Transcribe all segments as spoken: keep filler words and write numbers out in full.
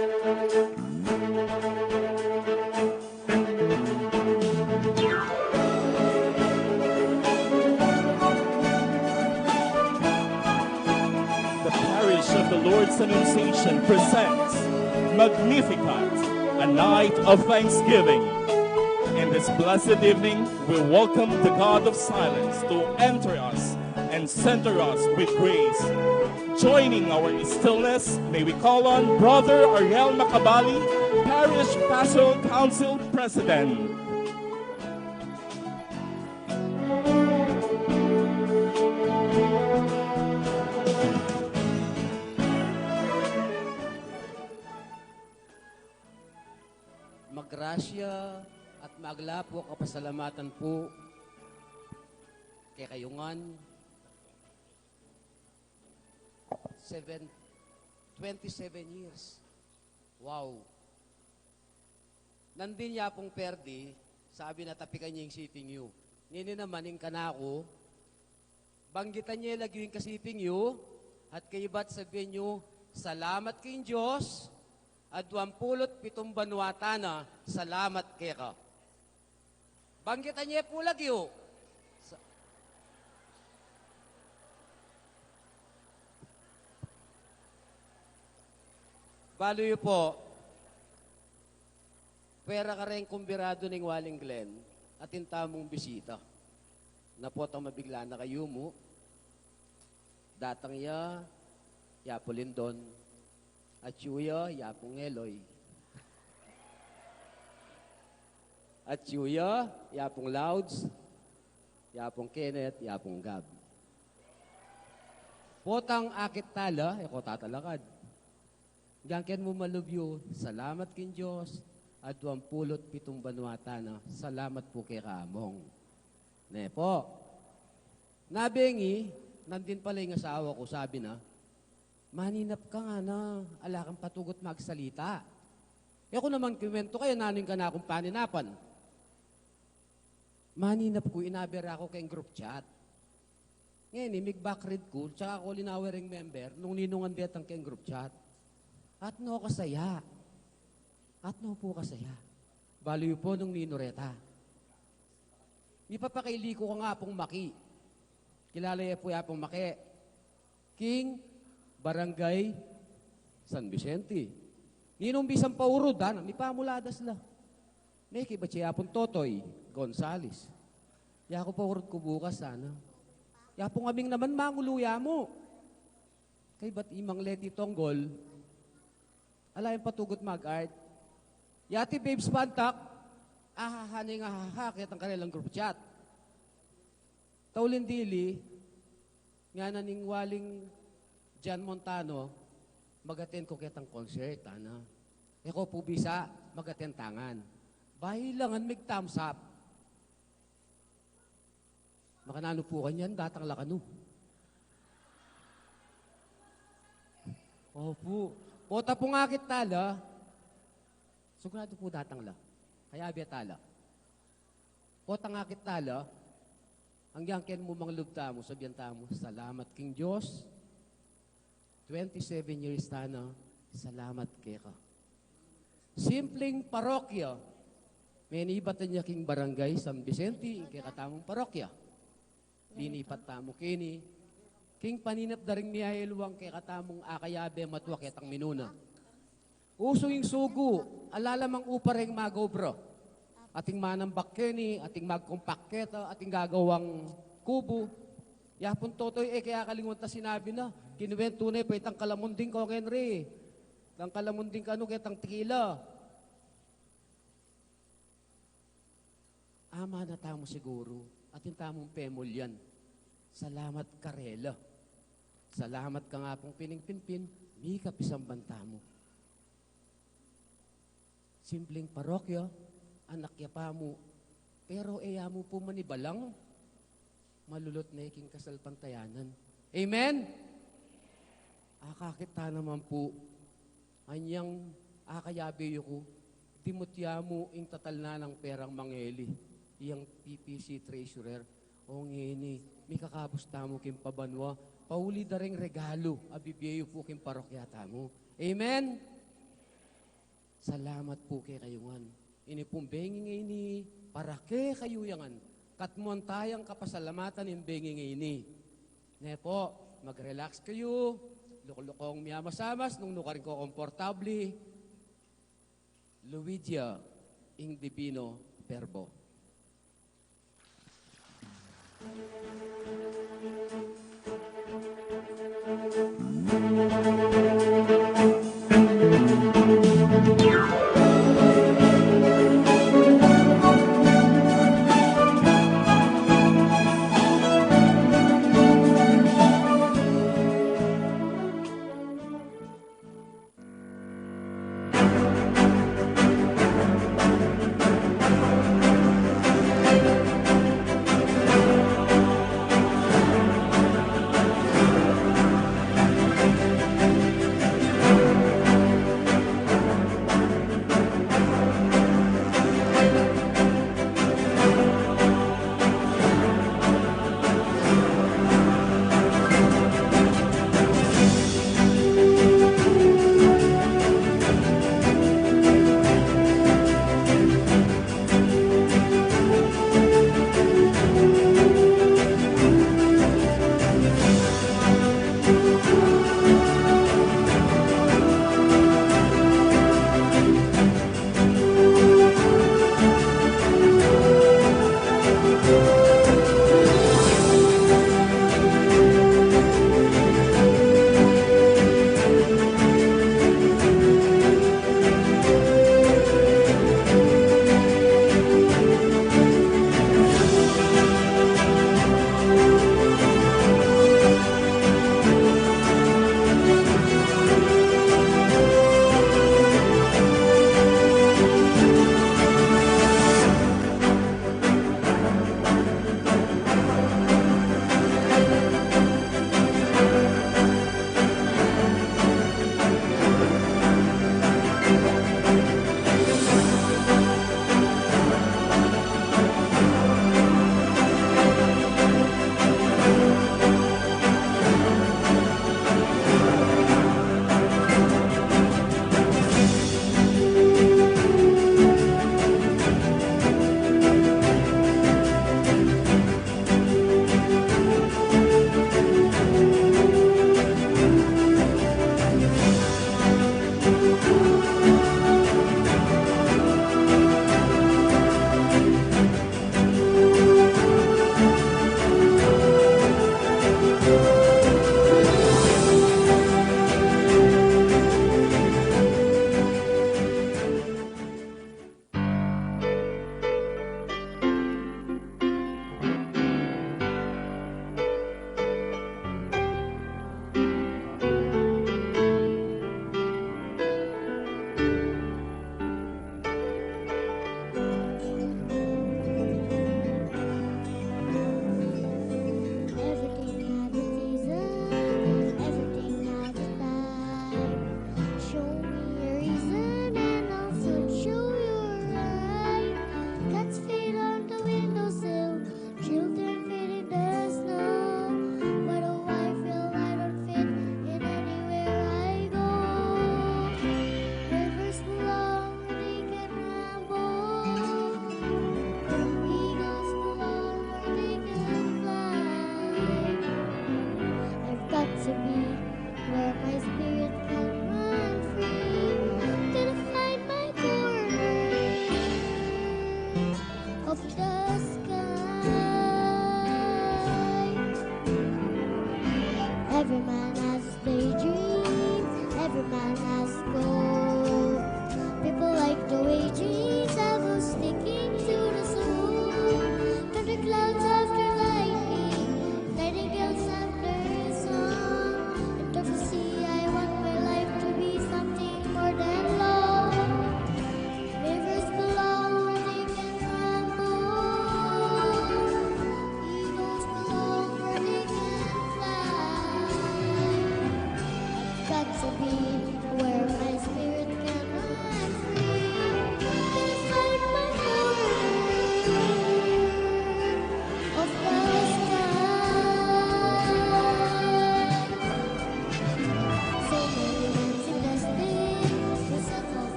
The Parish of the Lord's Annunciation presents Magnificat, a night of thanksgiving. In this blessed evening, we welcome the God of silence to enter us and center us with grace. Joining our stillness, may we call on Brother Ariel Macabali, Parish Pastoral Council President. Magrasya at maglapu a kapasalamatan pu kekayu ngan. Seven, twenty-seven years. Wow. Nandin ya pung Ferdy, sabi na tapikan ye ing siping yu. Ngeni naman ing kanaku, banggitan ye lagyu ing kasiping yu, at kaybat sabian yu, "Salamat king Dios, aduang pulu't pitung banua tana, salamat keka." Banggitan ye pu lagyu. Sa-, balu yu pu, pwera kareng kumbidadu ning waling Glenn, atin tamung bisita. Napotang mabigla na kayu mu. Datang ya, ya pu Lindon. Atyu ya, ya pung Eloy. Atyu ya, ya pung Louds, ya pung Kenneth, ya pung Gab. Potang akit tala, e ko tatalakad. Gangken mu malub yu, salamat king Dios, aduang pulu't pitung banua tana, salamat pu keka Among. Ne pu. Na bengi, nandin pala ing asawa ku, sabi na, "Maninap ka," ngana, "ala kang patugut magsalita." E ku naman kinuwentu kaya nanu ing kanakung paninapan. Maninap ku, inabe ra ku keng group chat. Ngeni, mig-backread ku, tsaka ku linawe ring member, nung ninung ang detang keng group chat. At no kasaya. At no pu kasaya. Balu yu pu nung ninu reta. Mipapakaili ku kang Apung Maki. Kilala ye pu i Apung Maki. King Barangay San Vicente. Ninung bisang paurud, ana, mipamuladas la. Mekibat ya i Apung Totoy Gonzales. Yaku paurud ku bukas, ana. I Apung Aming naman mangulu ya mu. Kaybat i Mang Leti Tonggol, ala yang patugut mag-art. I Ate Babes Pantak, ahaha na ing ahaha ketang karelang group chat. Tauli dili, ngana ning waling John Montano, mag-attend ku ketang concert, ana. E ko pu bisa, mag-attend tangan. Bayu la ngan mig-thumbs up. Makananu pu kanyan, datang la kanu. Opu. Pota pung akit tala. Siguradu pu datang la. Kayabe tala. Potang akit tala. Agyang ken mu manglub tamu, sabian tamu, "Salamat king Dios." Twenty-seven years tana, salamat keka. Simpleng parokya, menibatan ya king Barangay San Vicente, ing kekatamung parokya. Linipat tamu keni, king paninap da ring miayaliwang kekatamung akayabe matua ketang minuna. Usu ing sugu, ala la mang upa reng mag-obra. Ating manambak keni, ating magkompak keta, ating gagawang kubu. Ya pung Totoy, e ke akalingwan ta sinabi na, kinuwentu ne pa itang kalamun ding Kong Henry. Itang kalamun ding kanu ketang tikila. Amana tamu siguru, atin tamung pemulyan. Salamat karela. Salamat kang Apung Pining Pinpin, mikapisamban tamu. Simpleng parokya, anak ya pamu, pero e ya mu pu manibalang, malulut ne king kasalpantayanan. Amen? Akakit ta naman pu, anyang akayabe yu ku, dimut ya mu ing tatalnan nang perang mangeli, iyang P P C treasurer, o ngeni, mikakabus tamu king pabanua, pauli da reng regalu, a bibie yu pu king parokya tamu. Amen? Salamat pu kekayu ngan. Ini pung bengi ngeni, para kekayu ya ngan. Katmuan tayang kapasalamatan ing bengi ngeni. Ne pu, mag-relax kayu, luklukong miyamasamas, nung nukarin ko komportabli. Luigia ing Divino Verbo.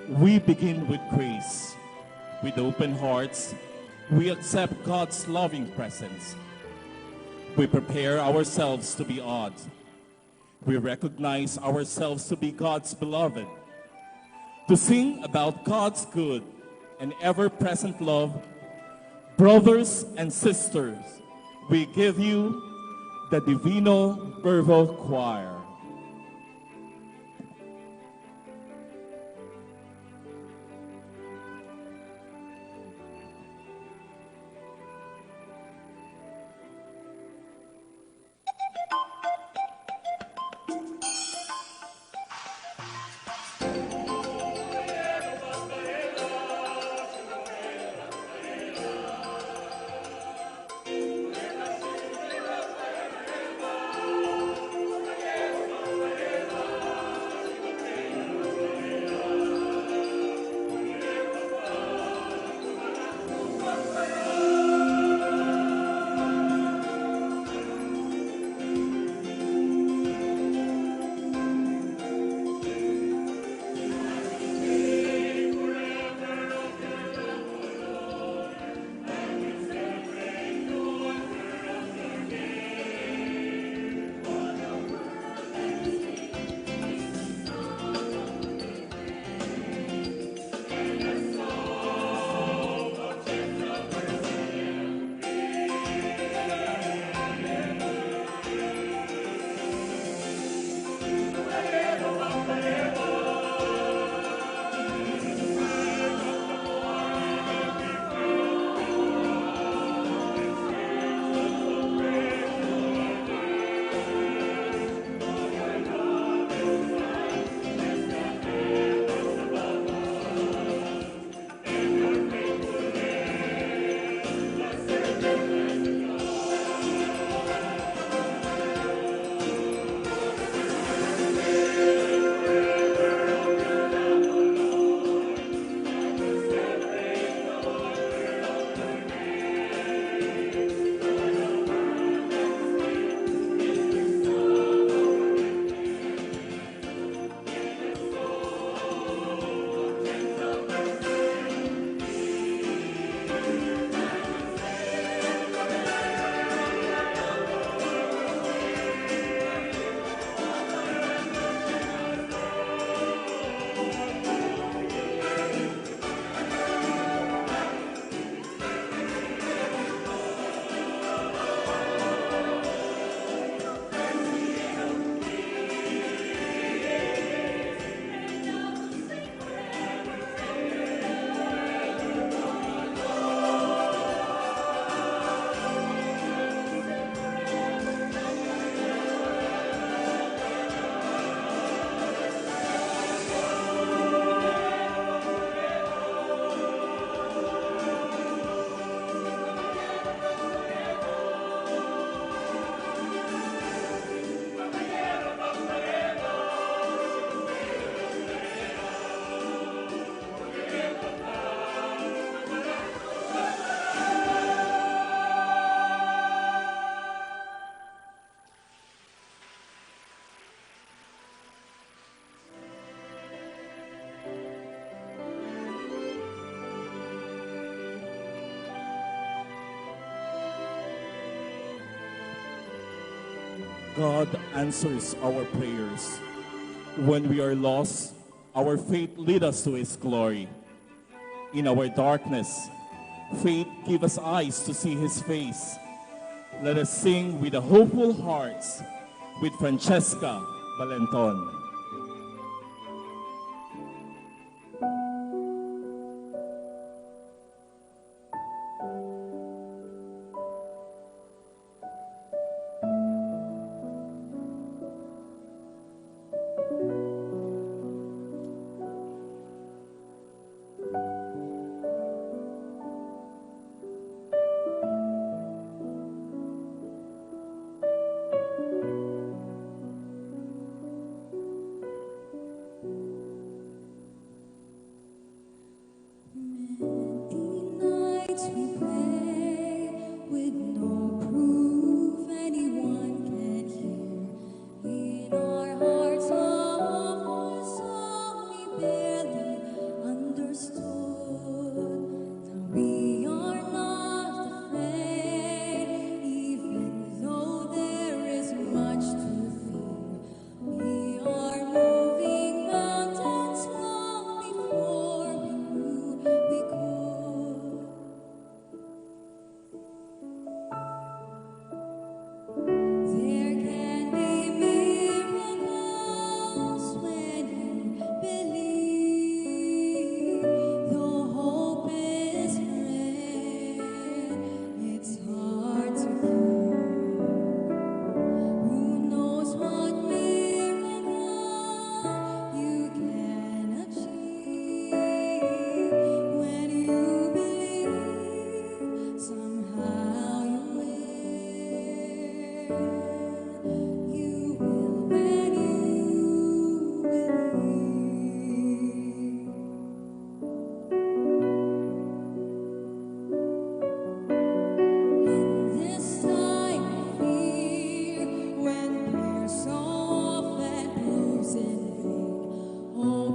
We begin with grace. With open hearts, we accept God's loving presence. We prepare ourselves to be awed. We recognize ourselves to be God's beloved. To sing about God's good and ever present love, brothers and sisters, we give you the Divino Verbo Choir. God answers our prayers. When we are lost, our faith leads us to His glory. In our darkness, faith gives us eyes to see His face. Let us sing with the hopeful hearts with Francesca Balenton.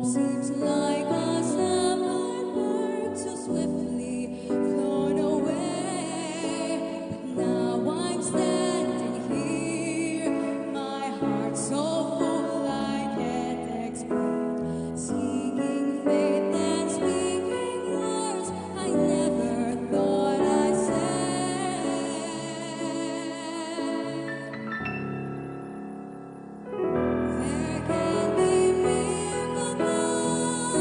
Seems like a summer bird so swiftly flown away. But now I'm standing here, my heart so full I can't explain. Seeking faith and speaking words I never thought I'd say. There can be miracles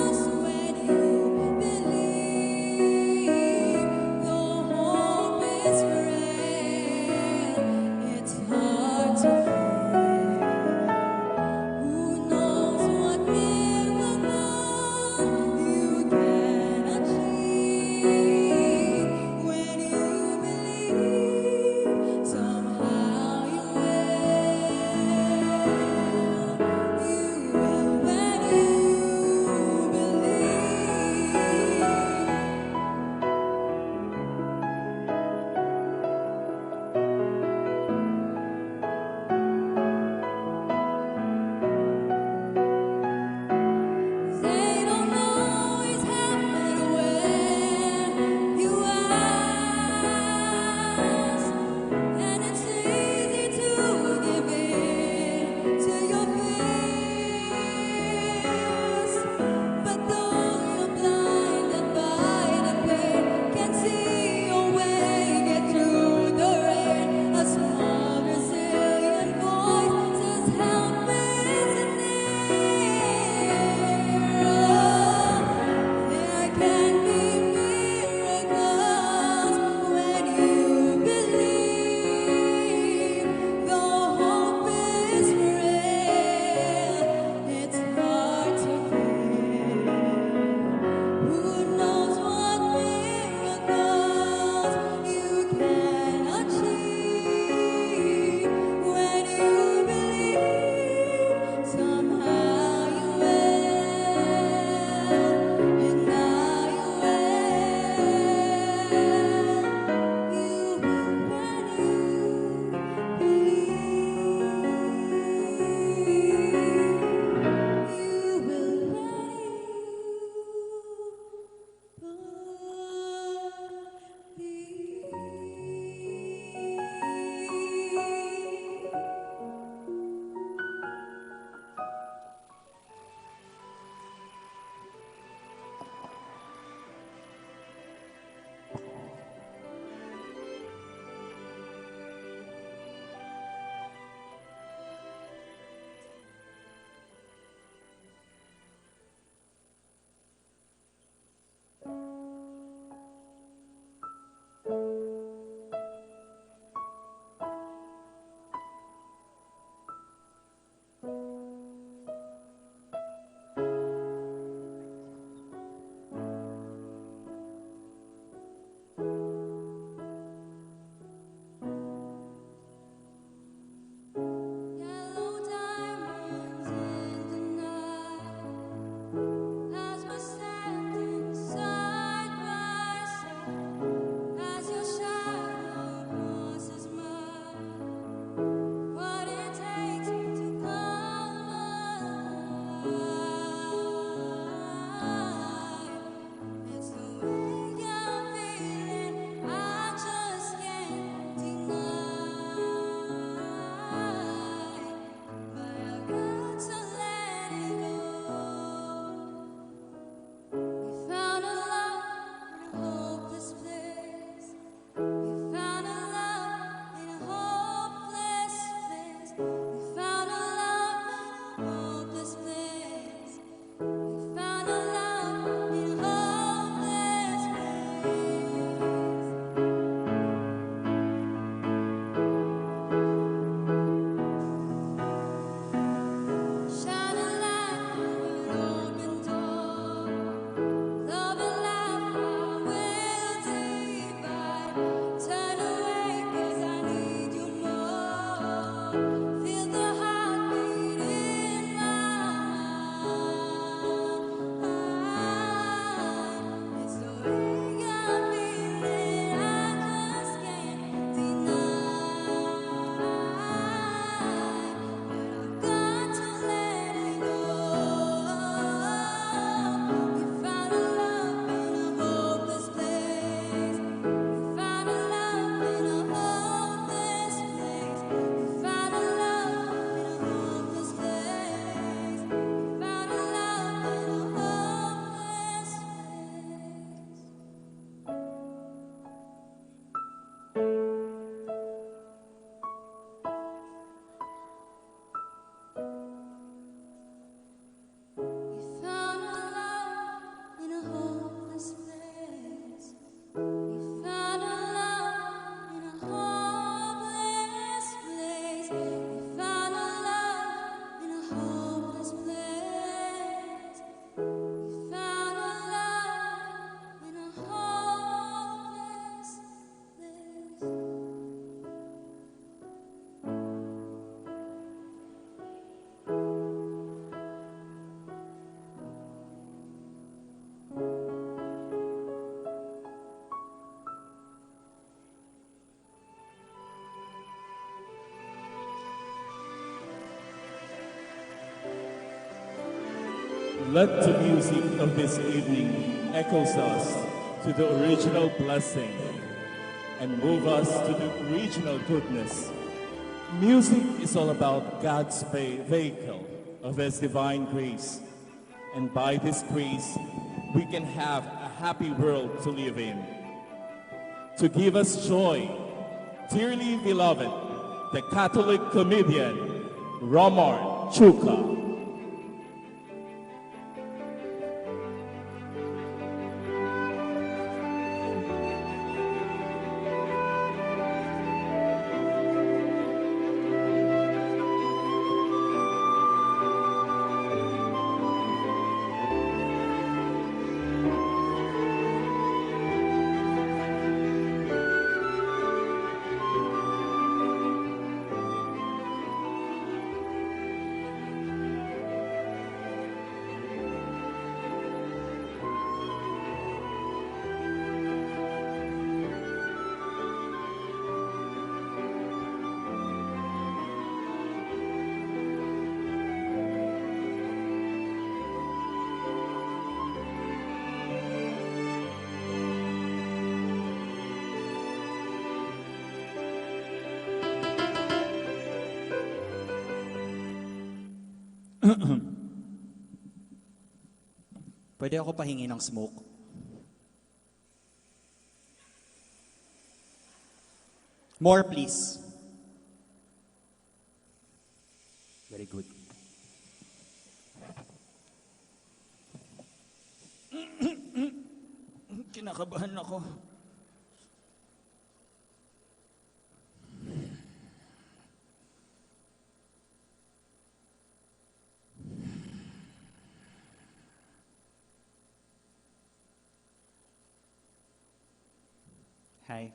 Let the music of this evening echoes us to the original blessing and move us to the original goodness. Music is all about God's ve- vehicle of His divine grace, and by this grace, we can have a happy world to live in. To give us joy, dearly beloved, the Catholic comedian Romar Chuka. Pwede ako pahingi ng smoke? More, please. Very good. Kinakabahan ako. Hi.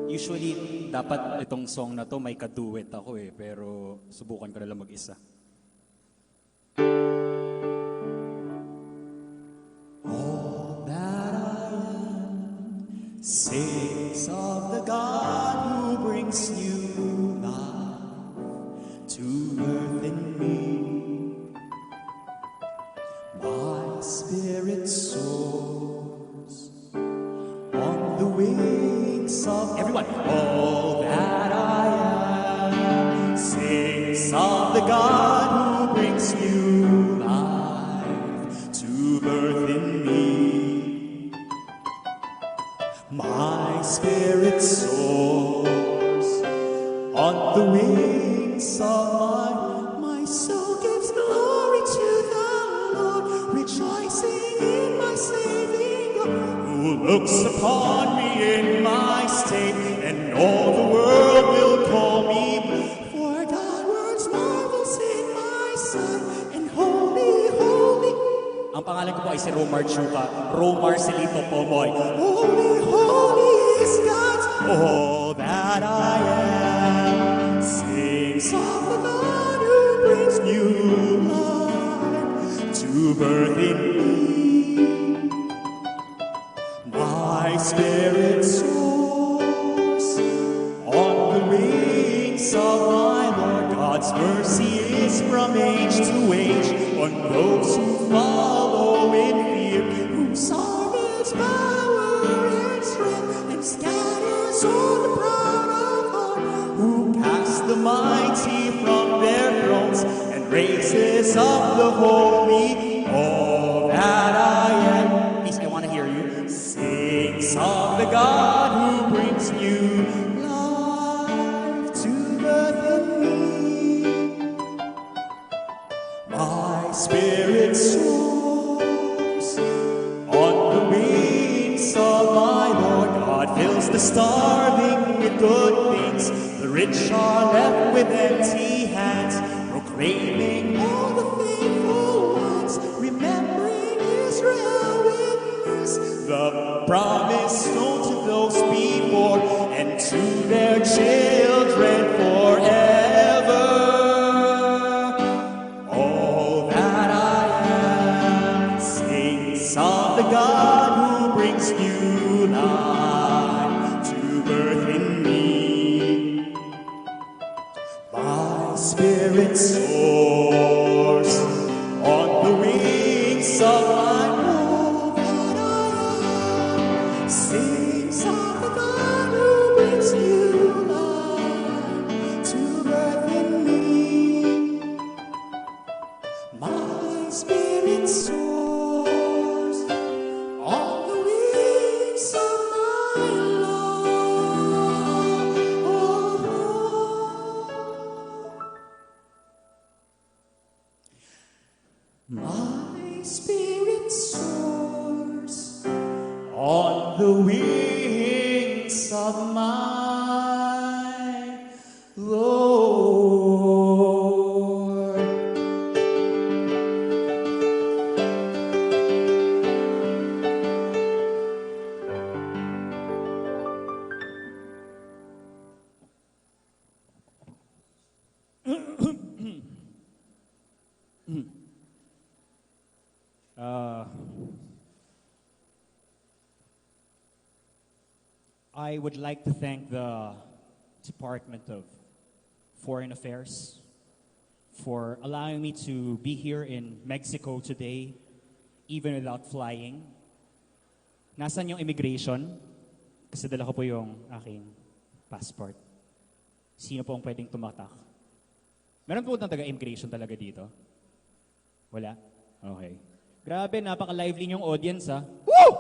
Usually, dapat itong song na 'to may ka-duet ako eh, pero subukan ko na lang mag-isa. All that I am sings of the God who brings new life to earth in me. My spirit soars on the wings of everyone. All that I am sings of the God who brings new life to birth in me. My spirit soars on the wings of my, my soul gives glory to the Lord, rejoicing in my saving God, who looks upon me in my state, and all the world will call me blessed. For God works marvels in my sight, and holy, holy. Ang pangalan ko po ay si Romar Chuka, Romar Silito Pomoy. Holy, holy is God's. All that I am sings of the God who brings new life to birth in me. My spirit soars on the wings of my Lord. God's mercy is from age to age on those who follow in fear, who saw his power and strength and scatters all the proud of heart, who casts the mighty from their thrones and raises up the holy. All that I am, please, I want to hear you. Sings of the God who brings new life to birth in me. My spirit soars on the wings of my Lord. God fills the starving with good things. The rich are left with empty hands, proclaiming all the faithful ones, remembering Israel with mercy, the promise known to those before and to their children forever. All that I The God who brings new life to birth in me. My spirit soars on the wings of my hope. Sings of the God who brings new life to birth in me. My spirit soars on the wings of my Lord. My spirit soars on the wings of my Lord. Uh, I would like to thank the Department of Foreign Affairs for allowing me to be here in Mexico today, even without flying. Nasaan yung immigration? Kasi dala ko po yung aking passport. Sino po ang pwedeng tumatak? Meron po ng taga-immigration talaga dito? Wala? Okay. Grabe, napaka-lively niyong audience, ha? Woo!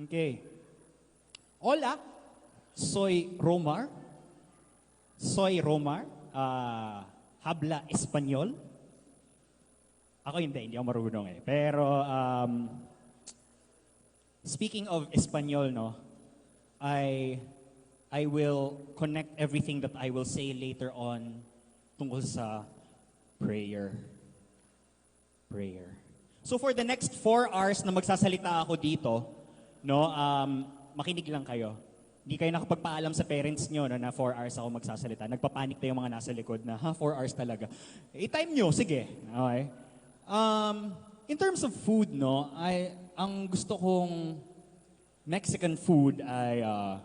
Okay. Hola, soy Romar. Soy Romar. Ah, habla Espanyol. Ako hindi, hindi ako marunong eh. Pero, um, speaking of Espanyol, no, I, I will connect everything that I will say later on tungkol sa prayer. Prayer. So for the next four hours na magsasalita ako dito, no, um, makinig lang kayo. Hindi kayo nakapagpaalam sa parents nyo, no, na four hours ako magsasalita. Nagpapanik na yung mga nasa likod na, "Ha, four hours talaga?" I-time nyo, sige. Okay. Um, in terms of food, no, ay, ang gusto kong Mexican food ay, uh,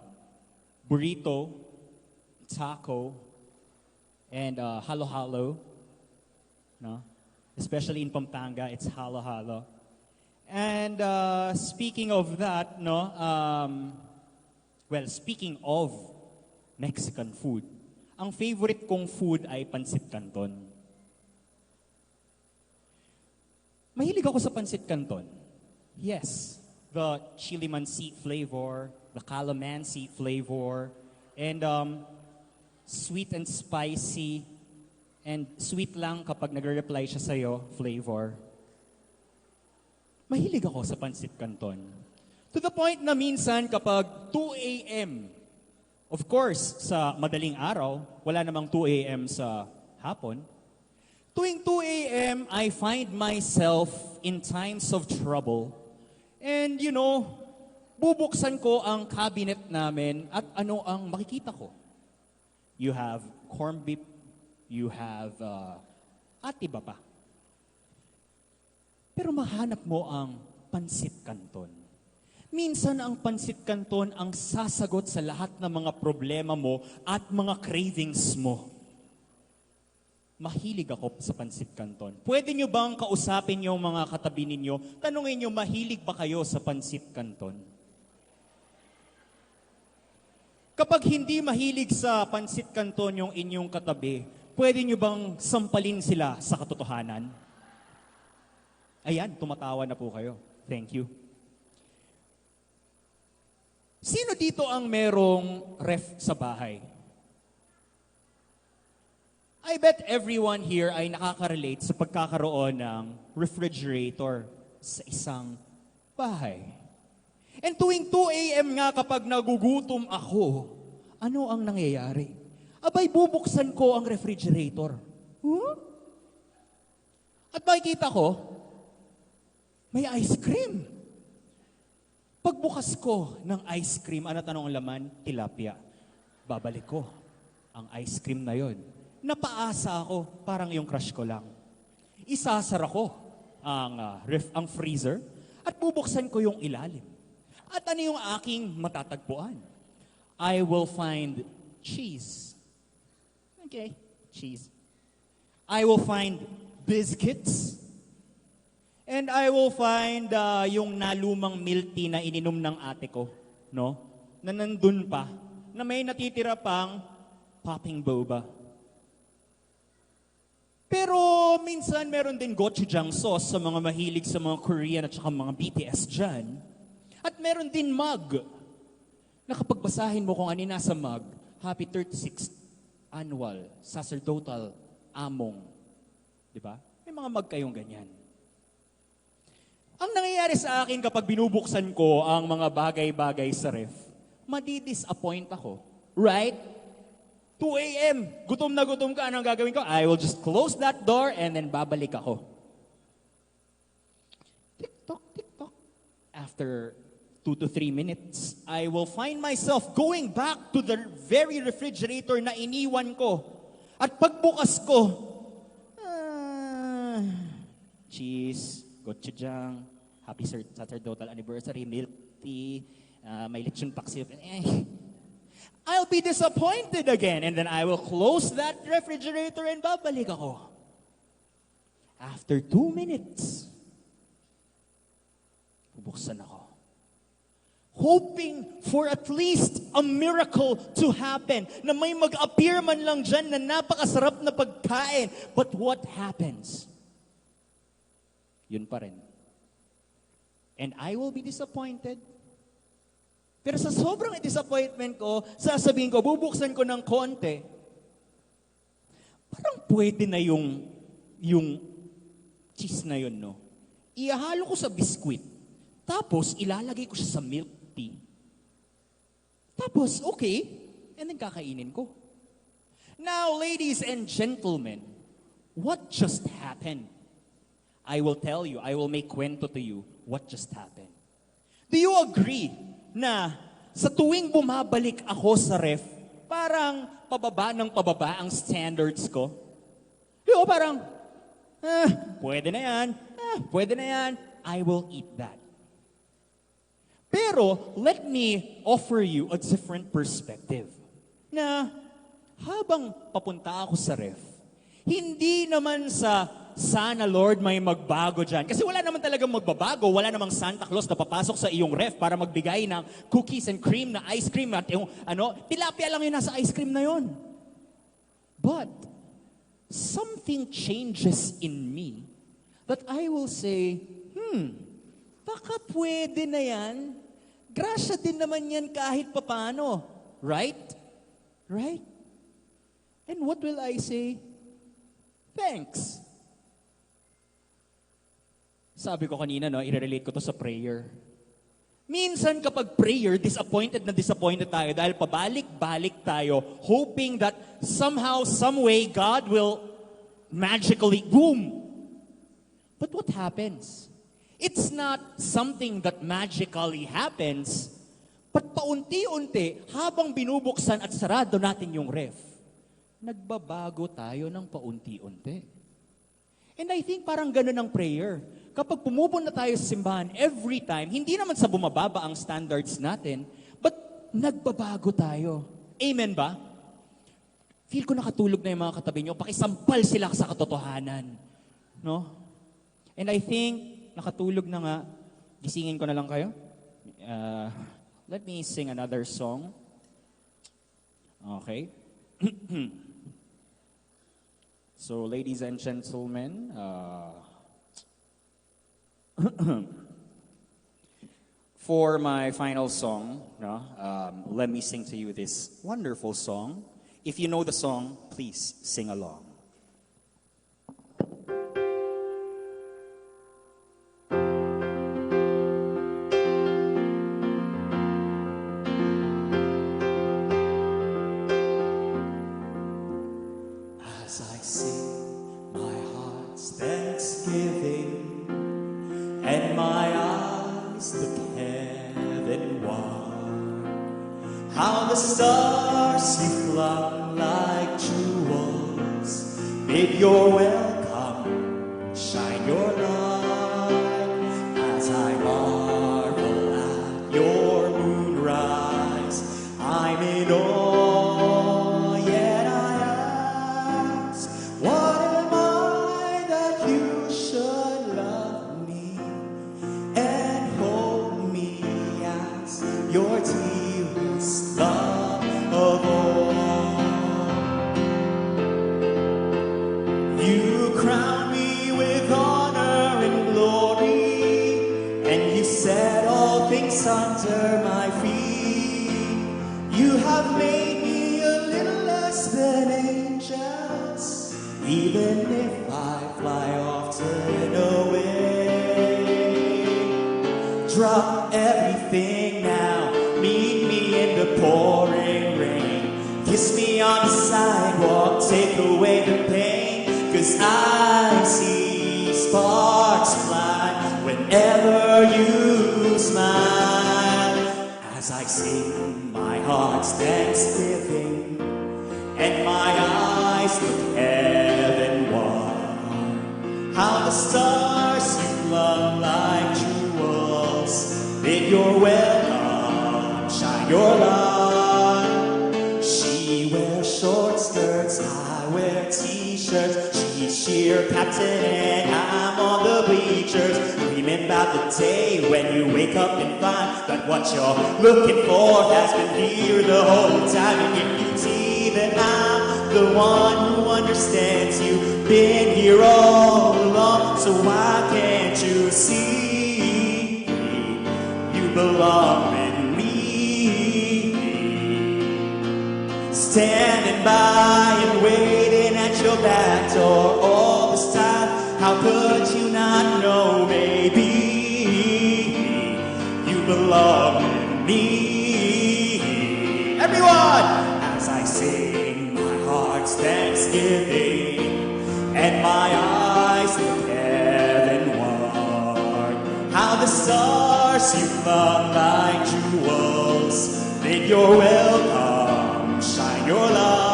burrito, taco, and, uh, halo-halo, no? Especially in Pampanga, it's halo-halo. And, uh, speaking of that, no, um, well, speaking of Mexican food, ang favorite kong food ay pancit canton. Mahilig ako sa pancit canton. Yes, the chili mansi flavor, the calamansi flavor, and, um, sweet and spicy, and sweet lang kapag nagre-reply siya sa'yo, flavor. Mahilig ako sa pancit canton. To the point na minsan kapag two a m, of course, sa madaling araw, wala namang two a m sa hapon. Tuwing two a m, I find myself in times of trouble. And, you know, bubuksan ko ang cabinet namin at ano ang makikita ko? You have corned beef, you have, uh, at iba pa. Pero mahanap mo ang pansit kanton. Minsan ang pansit kanton ang sasagot sa lahat ng mga problema mo at mga cravings mo. Mahilig ako sa pansit kanton. Pwede nyo bang kausapin yung mga katabi ninyo? Tanungin nyo, "Mahilig ba kayo sa pansit kanton?" Kapag hindi mahilig sa pansit kanton yung inyong katabi, pwede nyo bang sampalin sila sa katotohanan? Ayan, tumatawa na po kayo. Thank you. Sino dito ang merong ref sa bahay? I bet everyone here ay nakaka-relate sa pagkakaroon ng refrigerator sa isang bahay. And tuwing two a m nga, kapag nagugutom ako, ano ang nangyayari? Abay, bubuksan ko ang refrigerator. Huh? At makikita ko, may ice cream. Pagbukas ko ng ice cream, ano tanong ang laman? Tilapia. Babalik ko ang ice cream na yon. Napaasa ako, parang yung crush ko lang. Isasara ko. ang, ah, ref, ang freezer, at bubuksan ko yung ilalim. At ano yung aking matatagpuan? I will find cheese. Okay, cheese. I will find biscuits. And I will find, ah, yung nalumang milk tea na ininom ng ate ko, no? Na nandun pa, na may natitira pang popping boba. Pero minsan meron din gochujang sauce sa mga mahilig sa mga Korean at saka mga B T S dyan. At meron din mug. Nakapagbasahin mo kung ano yung nasa mug, "Happy thirty-sixth Annual Sacerdotal Among." Di ba? May mga mug kayong ganyan. Ang nangyayari sa akin kapag binubuksan ko ang mga bagay-bagay sa ref, madi-disappoint ako. Right? Two a m, gutom na gutom ka, anong gagawin ko? I will just close that door and then babalik ako. Tick-tock, tick-tock. After two to three minutes, I will find myself going back to the very refrigerator na iniwan ko. At pagbukas ko, ah, cheese, gochujang, happy cer-, sacerdotal anniversary, milk tea, ah, may lechon paksiw. Eh, I'll be disappointed again, and then I will close that refrigerator and babalik ako. After two minutes, bubuksan ako. Hoping for at least a miracle to happen, na may mag-appear man lang dyan na napakasarap na pagkain. But what happens? Yun pa rin. And I will be disappointed. Pero sa sobrang disappointment ko, sasabihin ko, bubuksan ko ng konti. Parang pwede na yung, yung cheese na yun, no? Ihahalo ko sa biskwit. Tapos, ilalagay ko siya sa milk tea. Tapos, okay. And then, kakainin ko. Now, ladies and gentlemen, what just happened? I will tell you, I will make kwento to you what just happened. Do you agree na sa tuwing bumabalik ako sa ref, parang pababa ng pababa ang standards ko? Di ba, parang, "Ah, pwede na yan. Ah, pwede na yan. I will eat that." Pero, let me offer you a different perspective. Na, habang papunta ako sa ref, hindi naman sa, "Sana, Lord, may magbago dyan." Kasi wala naman talagang magbabago, wala namang Santa Claus na papasok sa iyong ref para magbigay ng cookies and cream na ice cream at yung, ano, tilapia lang yung nasa ice cream na yon. But, something changes in me that I will say, "Hmm, baka pwede na yan. Grasya din naman yan kahit papaano." Right? Right? And what will I say? "Thanks." Sabi ko kanina, no, i-relate ko to sa prayer. Minsan kapag prayer, disappointed na disappointed tayo dahil pabalik-balik tayo, hoping that somehow, some way, God will magically, boom! But what happens? It's not something that magically happens, but paunti-unti, habang binubuksan at sarado natin yung ref, nagbabago tayo ng paunti-unti. And I think parang ganun ang prayer. Kapag pumupunta tayo sa simbahan every time, hindi naman sa bumababa ang standards natin, but nagbabago tayo. Amen ba? Feel ko nakatulog na yung mga katabi nyo. Pakisampal sila sa katotohanan. No? And I think, nakatulog na nga. Gisingin ko na lang kayo. Uh, let me sing another song. Okay. So, ladies and gentlemen, uh, for my final song, no, um, let me sing to you this wonderful song. If you know the song, please sing along. As I sing my heart's thanksgiving and my eyes look heavenward, how the stars you flung like jewels bid your welcome shine your light. Drop everything now. Meet me in the pouring rain. Kiss me on the sidewalk. Take away the pain. 'Cause I see sparks fly whenever you smile. As I sing my heart's thanksgiving, and my eyes look heavenward. How the stars you flung like jewels, bid your welcome shine your light. She wears short skirts, I wear t-shirts. She's cheer captain and I'm on the bleachers, dreaming about the day when you wake up and find that what you're looking for has been here the whole time. And yet you see that I'm the one who understands you. Been here all along, so why can't you see you belong with me? Standing by and waiting at your back door all this time. How could you not know? Maybe you belong with me. Everyone, as I sing my heart's thanksgiving and my eyes look heavenward, how the stars you flung like jewels, bid your welcome shine your light.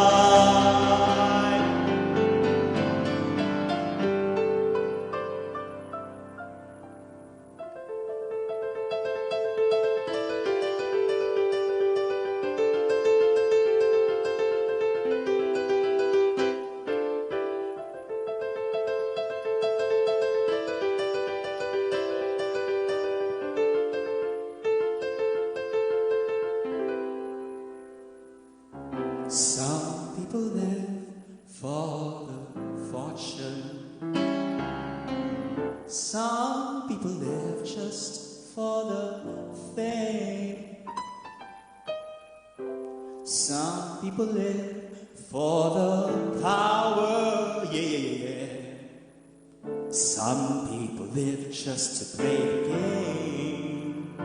Some people live for the fortune. Some people live just for the fame. Some people live for the power. Yeah, yeah, yeah, yeah. Some people live just to play the game.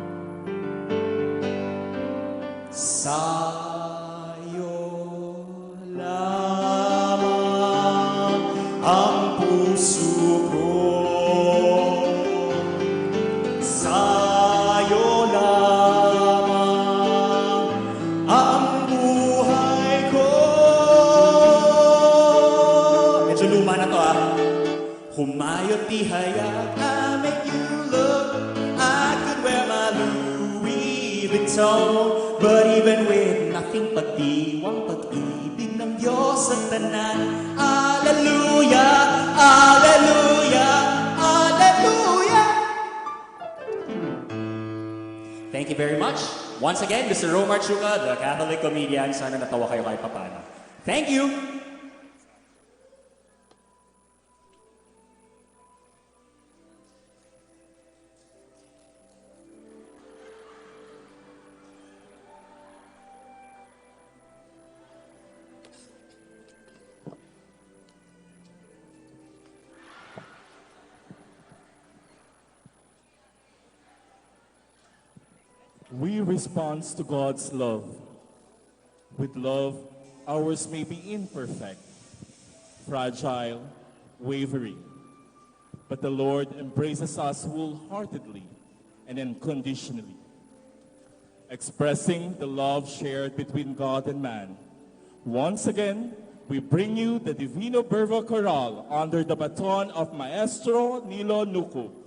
Sayo lamang ang puso ko. Sayo lamang ang buhay ko. Medyo luma na to, ah. Humayot i hayag, I make you look. I could wear my Louis Vuitton, but even with nothing, pagdiwang pag-ibig ng Diyos sa tanan. Alleluia, alleluia, alleluia. Thank you very much. Once again, Mister Romar Chuca, the Catholic comedian. Sana natawa kayo kahit papano. Thank you. We respond to God's love. With love, ours may be imperfect, fragile, wavering, but the Lord embraces us wholeheartedly and unconditionally, expressing the love shared between God and man. Once again, we bring you the Divino Verbo Chorale under the baton of Maestro Nilo Nuku.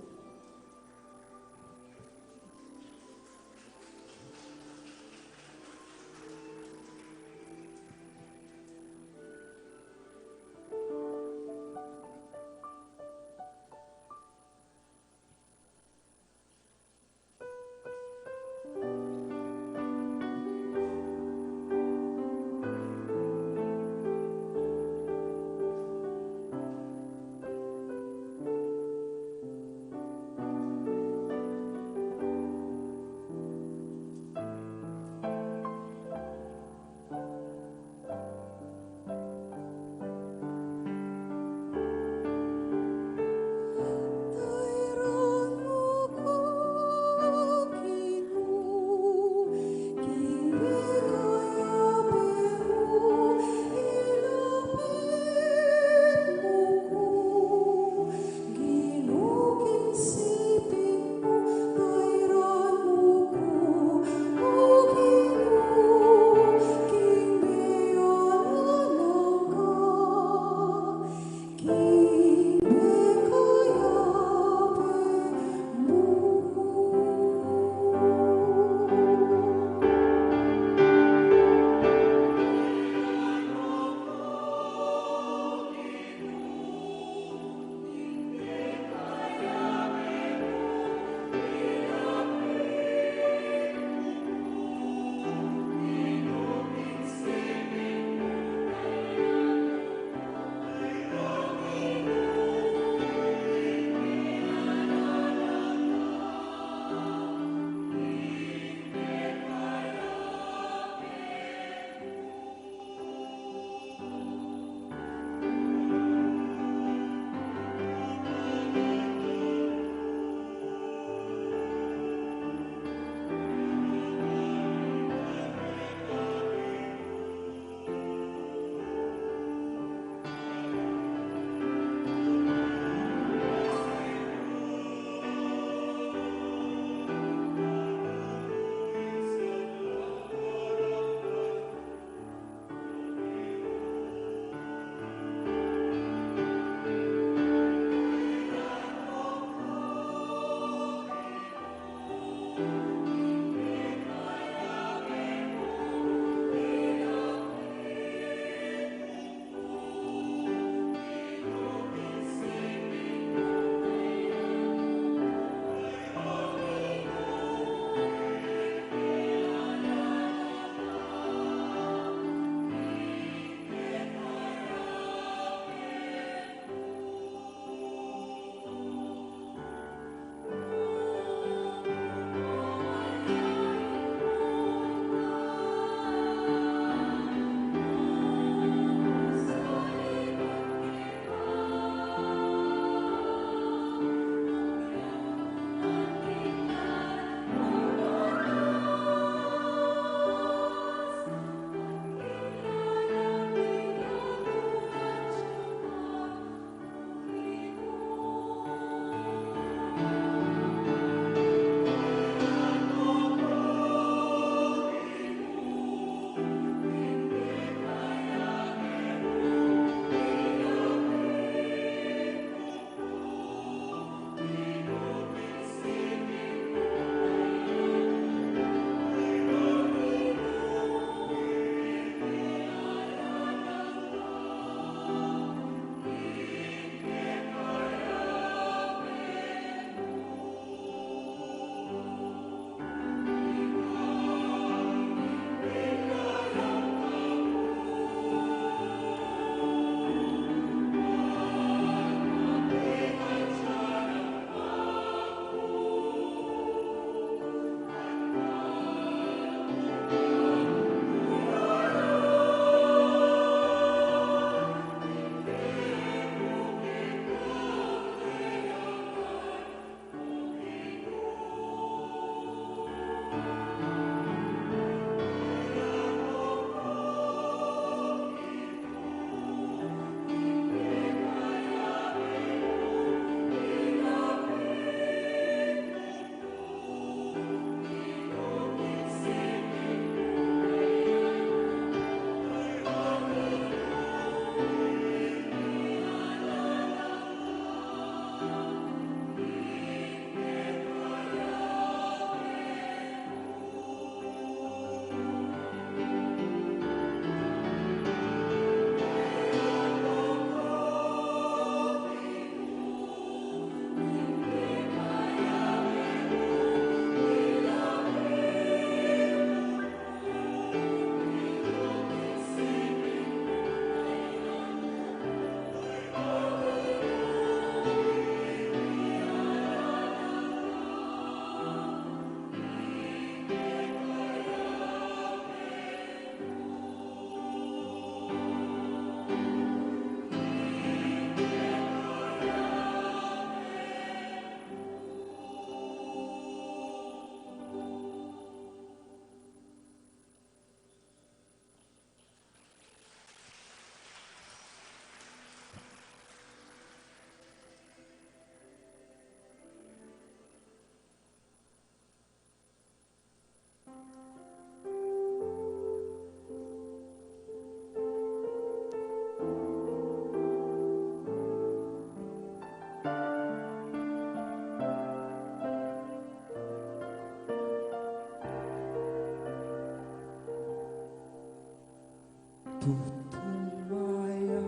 Tutung mayap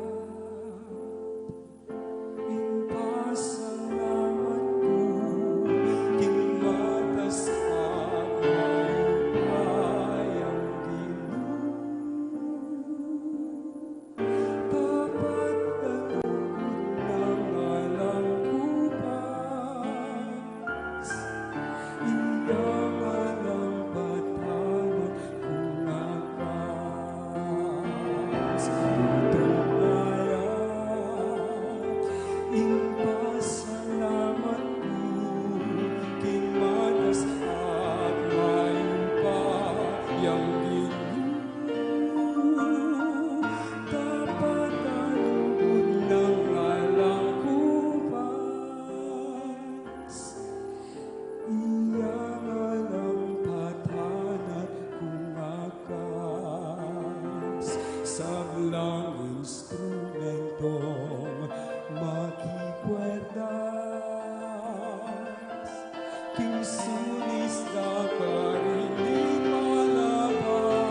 ing pasalamat ku king matas at mayupayang Ginu. Tapat a lugud nang alang kupas, iya ngan ang patanan kung akas. Tutung mayap ing pasalamat ku king matas at mayupayang Ginu. Tapat a lugud nang alang kupas, iya ngan ang patanan kung akas. Sablang instrumentong makikwerdas, king sulis da karin ipalabas,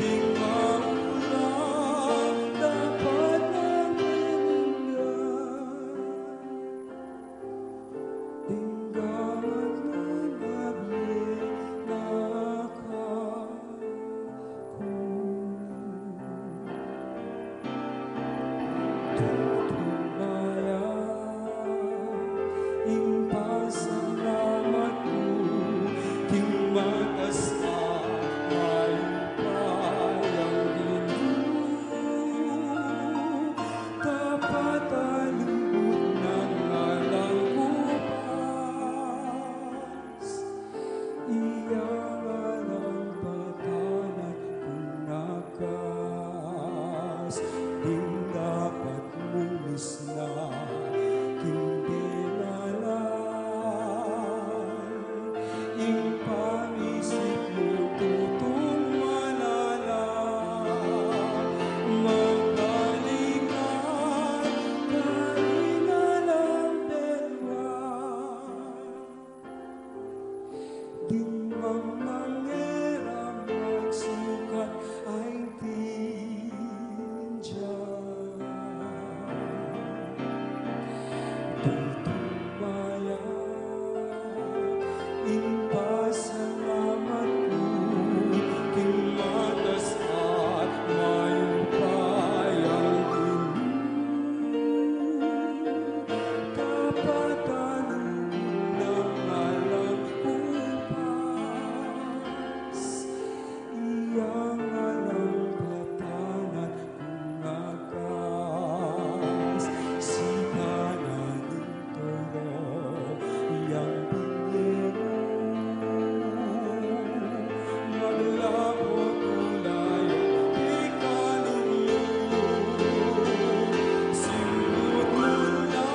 ding maula dapat na pinunggan, ding gamat na nabie na kaku. Tutung mayap ing pasalamat ku king matas at mayupayang Ginu. Tapat a lugud nang alang kupas, iya ngan ang patanan kung akas. Ding dapat mu misna king denalan, ing pamisip mu tutung malalam, magbalikan karin alang beluan. Ding mamangera magsukat aintindyan. Tutung mayap ing pasalamat ku king matas at mayupayang Ginu. Tapat a lugud nang alang kupas, iya ngan ang patanan kung akas. Sipanan ing toro yang binie mu, maglapot ku la yang pikanlulu. Simud mu la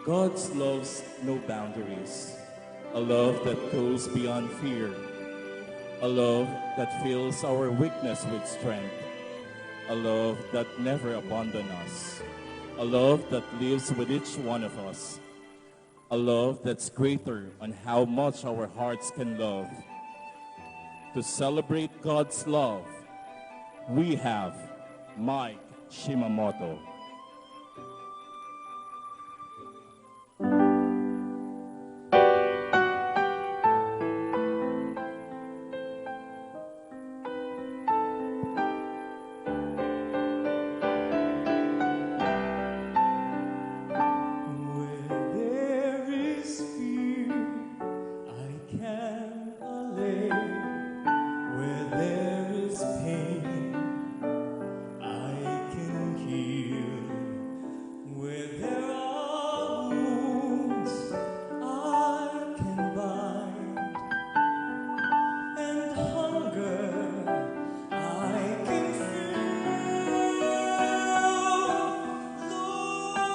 God's love's no boundaries. A love that goes beyond fear. A love that fills our weakness with strength. A love that never abandons us. A love that lives with each one of us. A love that's greater on how much our hearts can love. To celebrate God's love, we have Mike Shimamoto. Where there is fear, I can allay. Where there is pain, I can heal. Where there are wounds, I can bind, and hunger I can feel. Lord,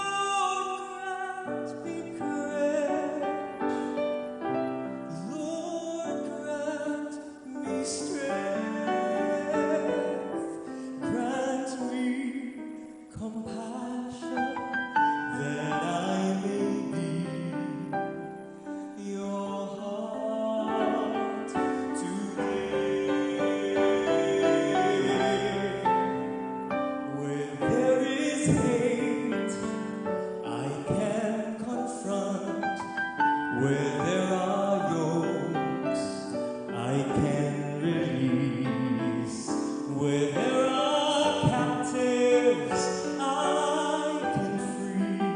grant me courage. Lord, grant me strength. Grant me compassion, that I may be your heart today. Where there is hate, I can confront. Where there are yokes, I can release. Where there are captives, I can free.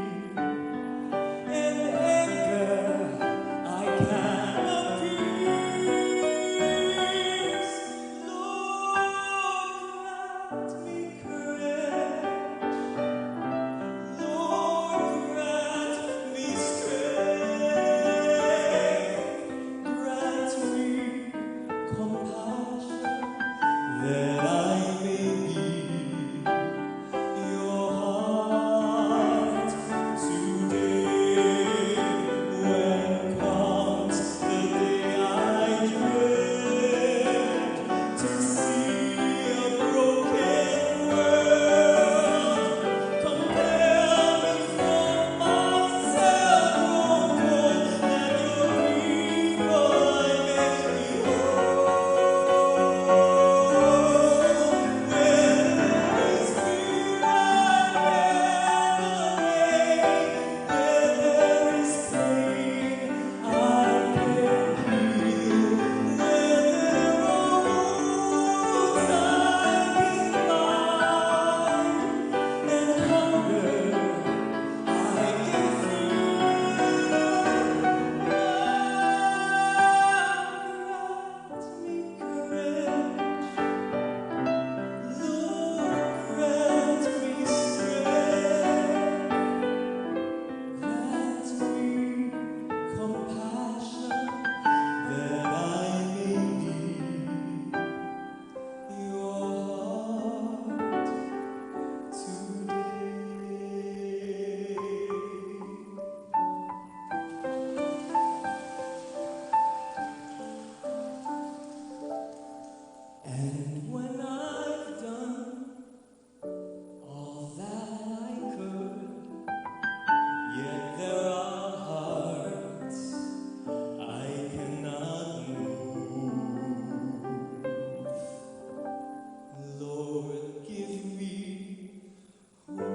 And anger, I can appease. Lord, grant me courage. Lord, grant me strength. Grant me compassion, that I may be your heart today. When comes the day I dread, to see a broken world, compel me from myself, O Lord, that your people I may be whole. When there is fear, I can obey. Where there is pain, I can heal. Where there are wounds, I can bind, and hunger I can feel. Grant me courage. Lord, grant me strength. Grant me compassion, that I may be your heart today. And when I've done all that I could, yet there are hearts I cannot move. Lord, give me hope,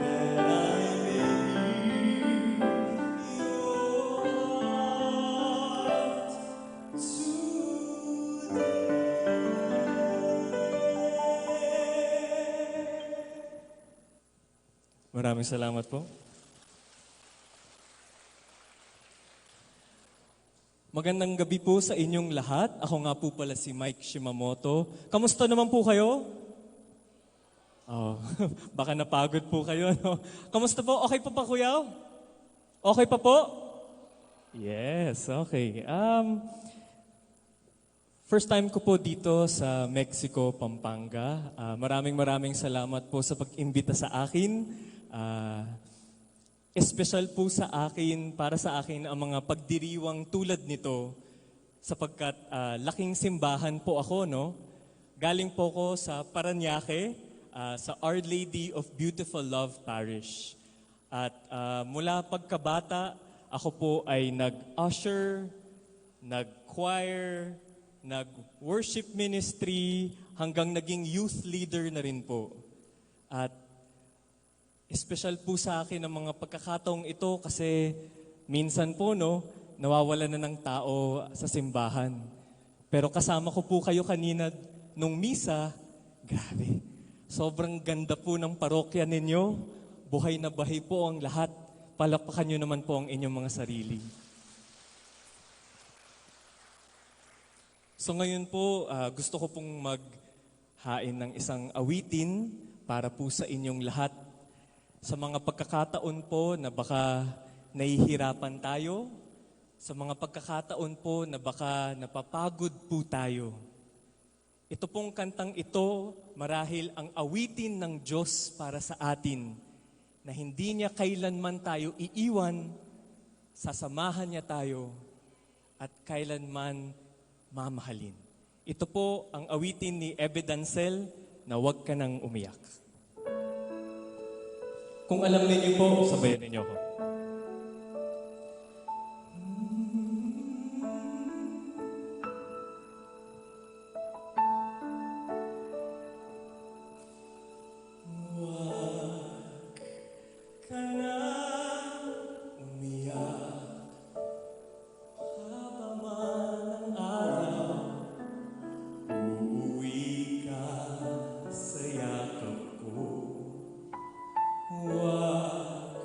that I may be your heart today. Maraming salamat po. Magandang gabi po sa inyong lahat. Ako nga po pala si Mike Shimamoto. Kamusta naman po kayo? Oh, baka napagod po kayo, no? Kamusta po? Okay pa pa, kuya? Okay pa po? Yes, okay. Um, First time ko po dito sa Mexico, Pampanga. Ah, maraming maraming salamat po sa pag-imbita sa akin. Ah, espesyal po sa akin, para sa akin, ang mga pagdiriwang tulad nito sapagkat ah, laking simbahan po ako, no? Galing po ako sa Parañaque, ah, sa Our Lady of Beautiful Love Parish. At ah, mula pagkabata, ako po ay nag-usher, nag-choir, nag-worship ministry, hanggang naging youth leader na rin po. At espesyal po sa akin ang mga pagkakataong ito kasi minsan po, no, nawawalan na ng tao sa simbahan. Pero kasama ko po kayo kanina nung misa, grabe. Sobrang ganda po ng parokya ninyo. Buhay na buhay po ang lahat. Palakpakan nyo naman po ang inyong mga sarili. So ngayon po, ah, gusto ko pong maghain ng isang awitin para po sa inyong lahat. Sa mga pagkakataon po na baka nahihirapan tayo, sa mga pagkakataon po na baka napapagod po tayo. Ito pong kantang ito, marahil ang awitin ng Diyos para sa atin, na hindi niya kailanman tayo iiwan, sasamahan niya tayo, at kailanman mamahalin. Ito po ang awitin ni Ebe Dancel na Huwag Ka Nang Umiyak. Kung alam ninyo po, sabayan ninyo ako. Huwag ka na umiyak, haba man ang araw, uuwi ka sa yakap ko. Huwag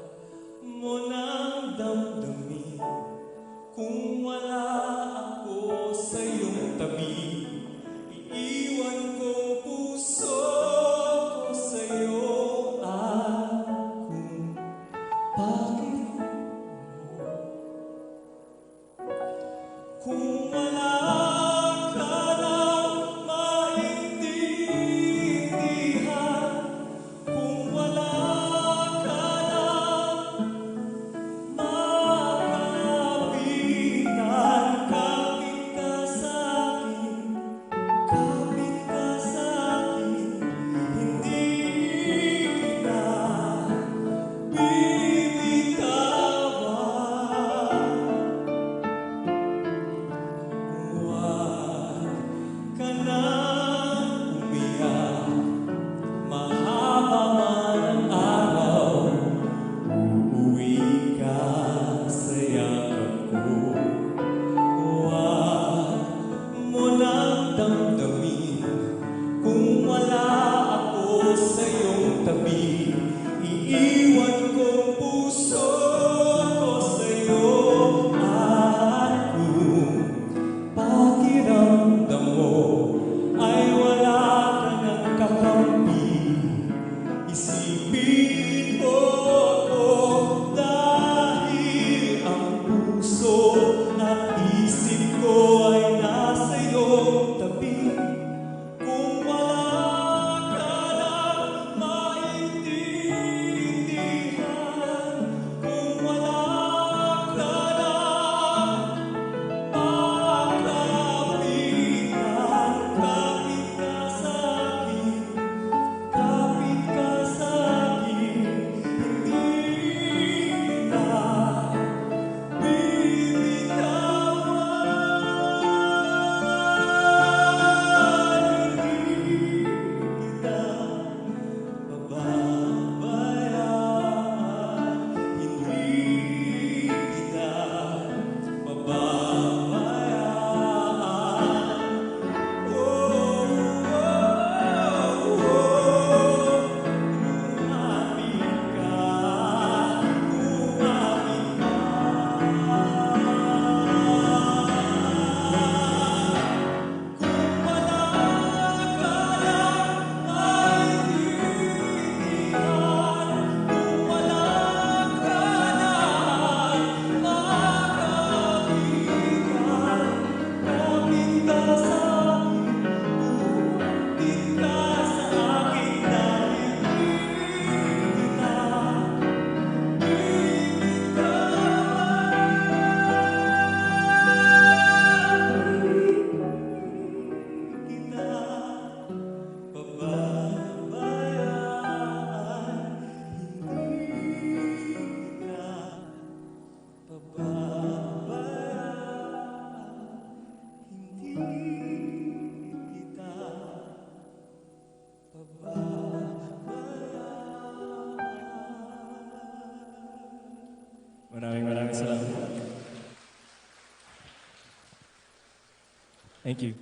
Thank you.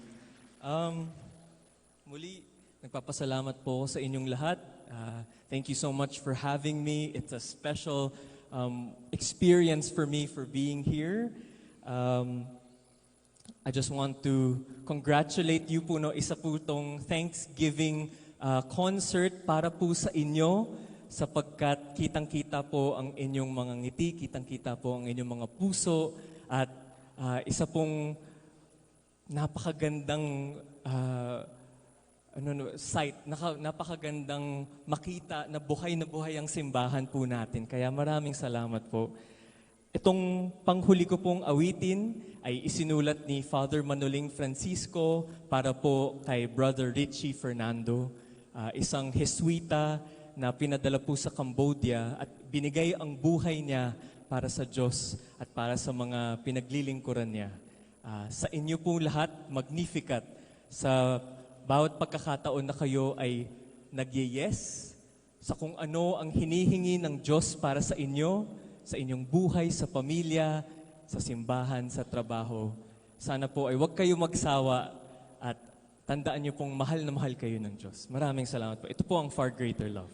Um, muli, nagpapasalamat po ako sa inyong lahat. Uh, thank you so much for having me. It's a special, um, experience for me for being here. Um, I just want to congratulate you po, no? Isa po 'tong Thanksgiving, uh, concert para po sa inyo, sapagkat kitang-kita po ang inyong mga ngiti, kitang-kita po ang inyong mga puso, at, uh, isa pong napakagandang, uh, ano, no, sight, naka-, napakagandang makita na buhay na buhay ang simbahan po natin. Kaya maraming salamat po. Itong panghuli ko pong awitin ay isinulat ni Father Manoling Francisco para po kay Brother Richie Fernando, ah, isang Jesuita na pinadala po sa Cambodia at binigay ang buhay niya para sa Diyos at para sa mga pinaglilingkuran niya. Ah, sa inyo po lahat, Magnificat, sa bawat pagkakataon na kayo ay nagye-yes sa kung ano ang hinihingi ng Diyos para sa inyo, sa inyong buhay, sa pamilya, sa simbahan, sa trabaho. Sana po ay huwag kayo magsawa at tandaan niyo pong mahal na mahal kayo ng Diyos. Maraming salamat po. Ito po ang Far Greater Love.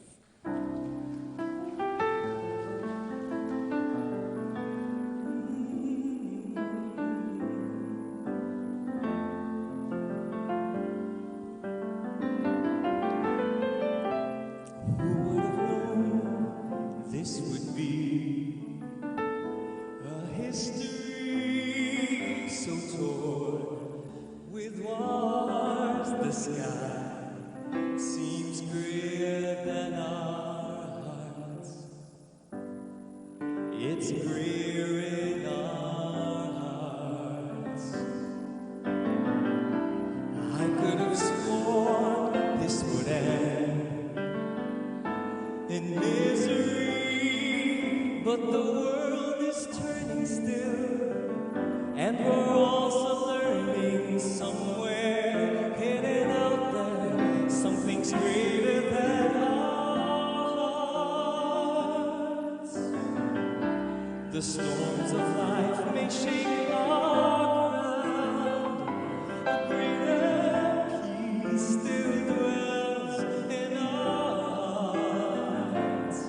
Who would have known this would be a history so torn with wars? The sky seems grayer than our hearts. It's grayer in our hearts. I could have sworn this would end in misery, but the world is turning still, and we're also learning somewhere hidden out there something's greater than our hearts. The storms of life may shake our ground, a greater peace still dwells in our hearts.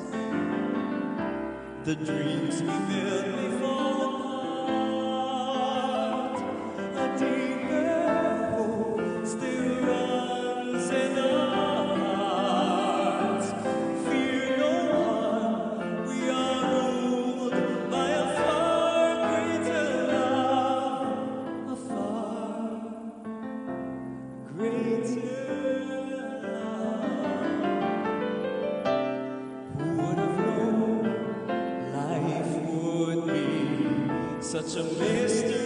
The dreams we built may fall apart, a deeper hope still runs in our hearts. Fear no one, we are ruled by a far greater love, a far greater love. Who would have known life would be such a mystery?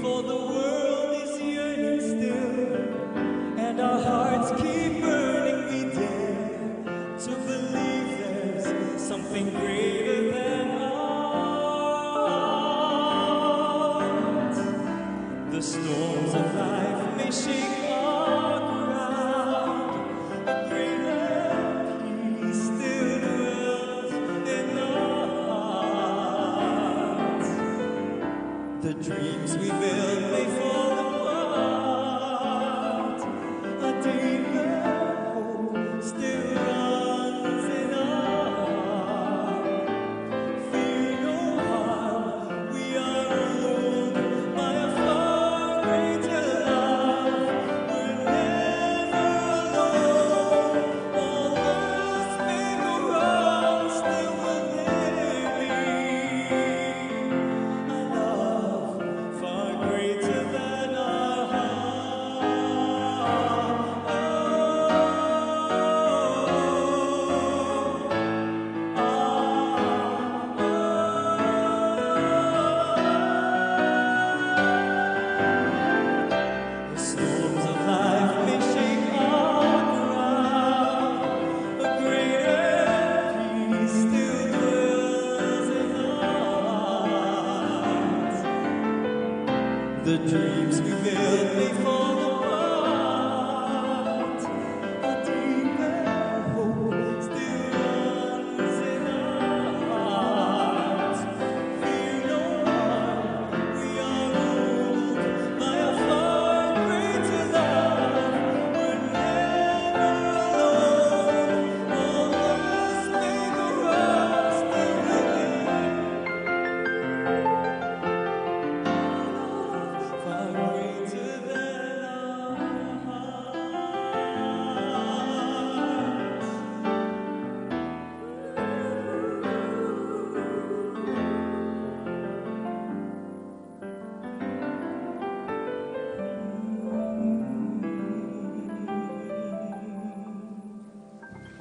For the world is yearning still, and our hearts keep burning. We dare to believe there's something greater than ours. The storms of life may shake our ground, a greater peace still dwells in our hearts.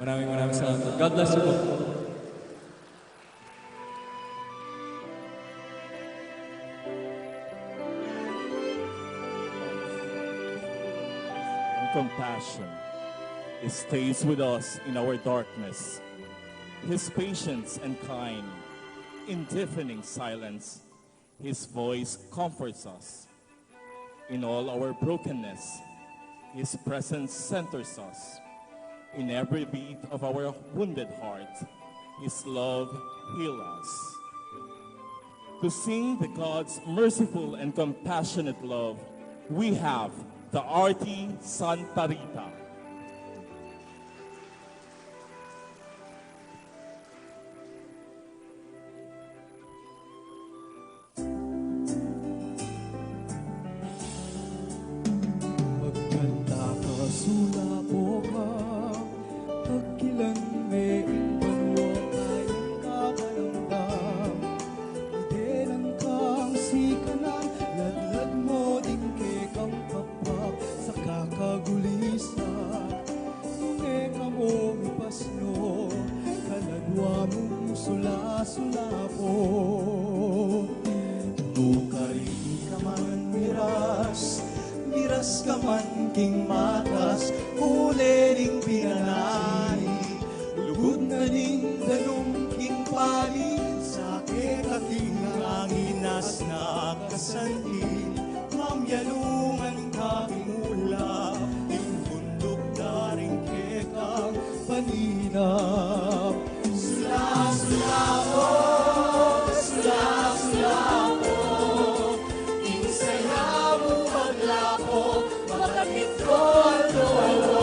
Maraming maraming salamat. God bless you po. And compassion. He stays with us in our darkness. His patience and kind, in deafening silence, His voice comforts us. In all our brokenness, His presence centers us. In every beat of our wounded heart, His love heals us. To sing the God's merciful and compassionate love, we have the Arti Santa Rita. Magkanta ka, sulapo ka, tagkilan me ing banua, kayang kakalamba. Idenan kang sikanan, ladlad mo ding kekang kapwa, sa kakagulisan. Nune ka mo mipasno, kaladua mung sulasulapo. Nukarin ka man miras, miras ka man king matas, kule ning pinanani, lugud na ning danum king pali, sa keka king anginas na kasanti, mamyalungan ka king ulap, ing bunduk daring kekang paninap. Sula, sula po, sula, sula po, ing saya mung paglapo, makakit ko, aldo, aldo,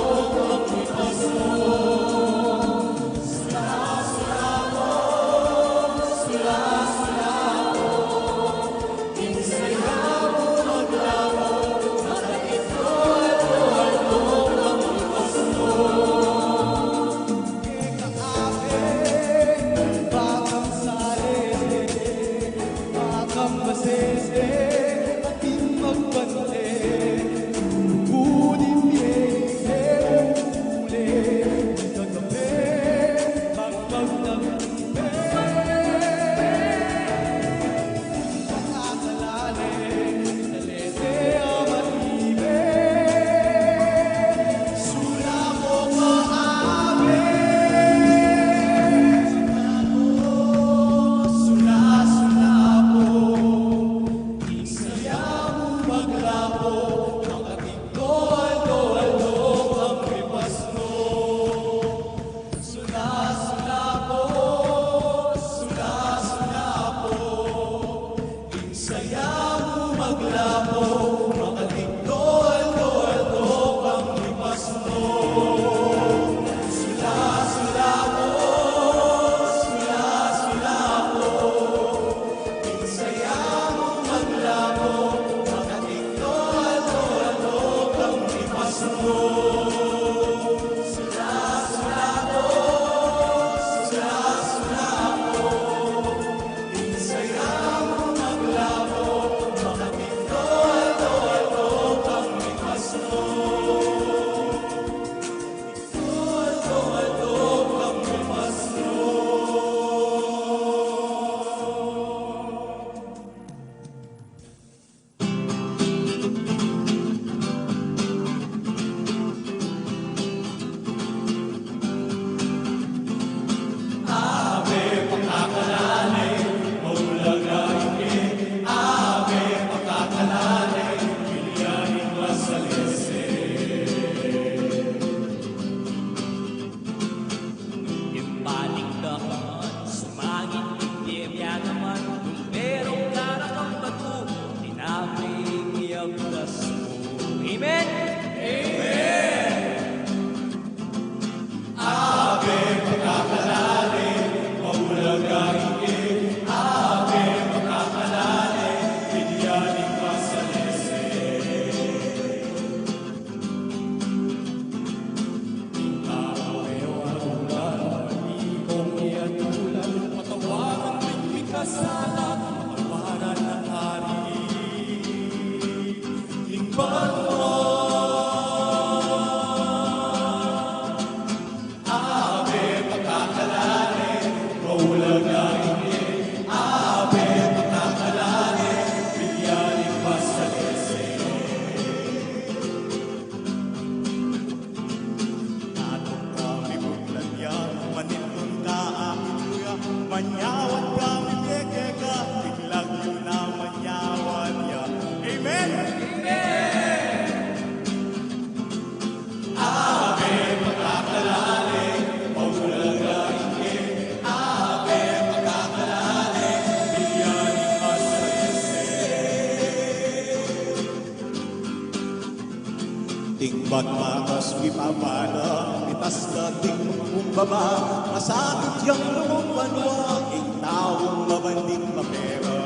Ding batmakas mipapala, mitas na ding kumbaba, masakit yang lumumbanwa, ing taung mabanding mapera.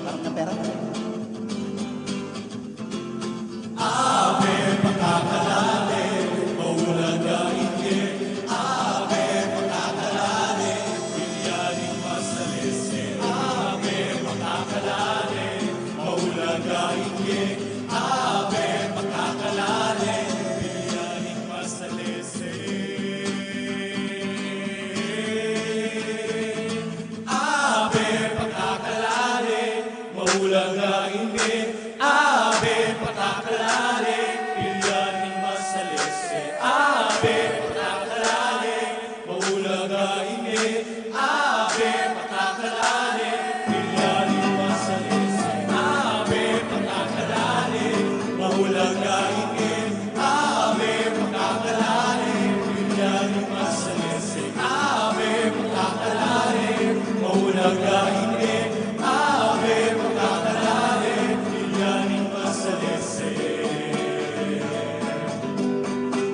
Parang kapera. Ave pakakalale, maulaga ike. Ave pakakalale, bilyaning masalese. Ave pakakalale, maulaga ike. Ave pakakalale, bilyaning masalese. Ave pakakalale, maulaga ike. Ave pakakalale, bilyaning masalese. Ave pakakalale, maulaga ike. Ave pakakalale, bilyaning masalese. Ave pakakalale, maulaga ike. Ave pakakalale, bilyaning masalese. Ave pakakalale, maulaga ike. Ave pakakalale, bilyaning masalese.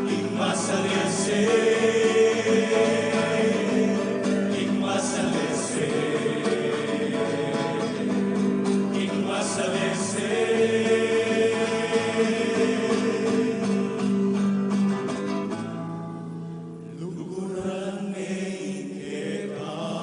Ing masalese, ing masalese, ing masalese. Luguran me ing kekang.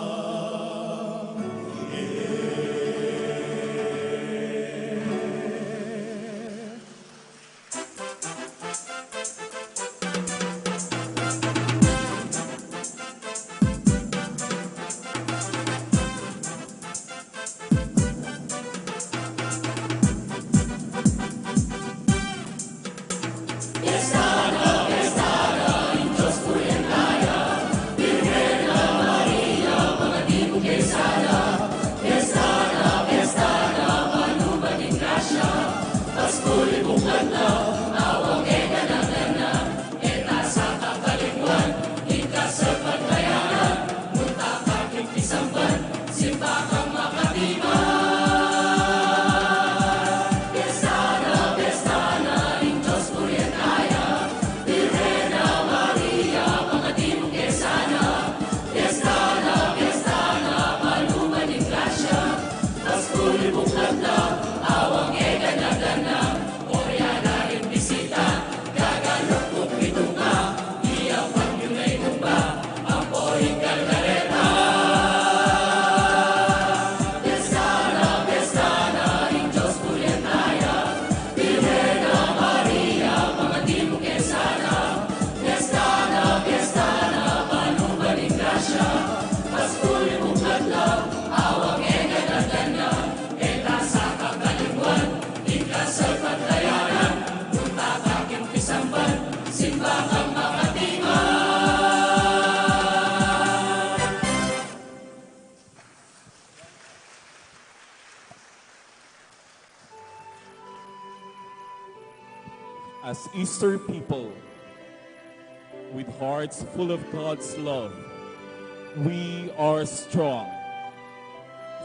As Easter people, with hearts full of God's love, we are strong.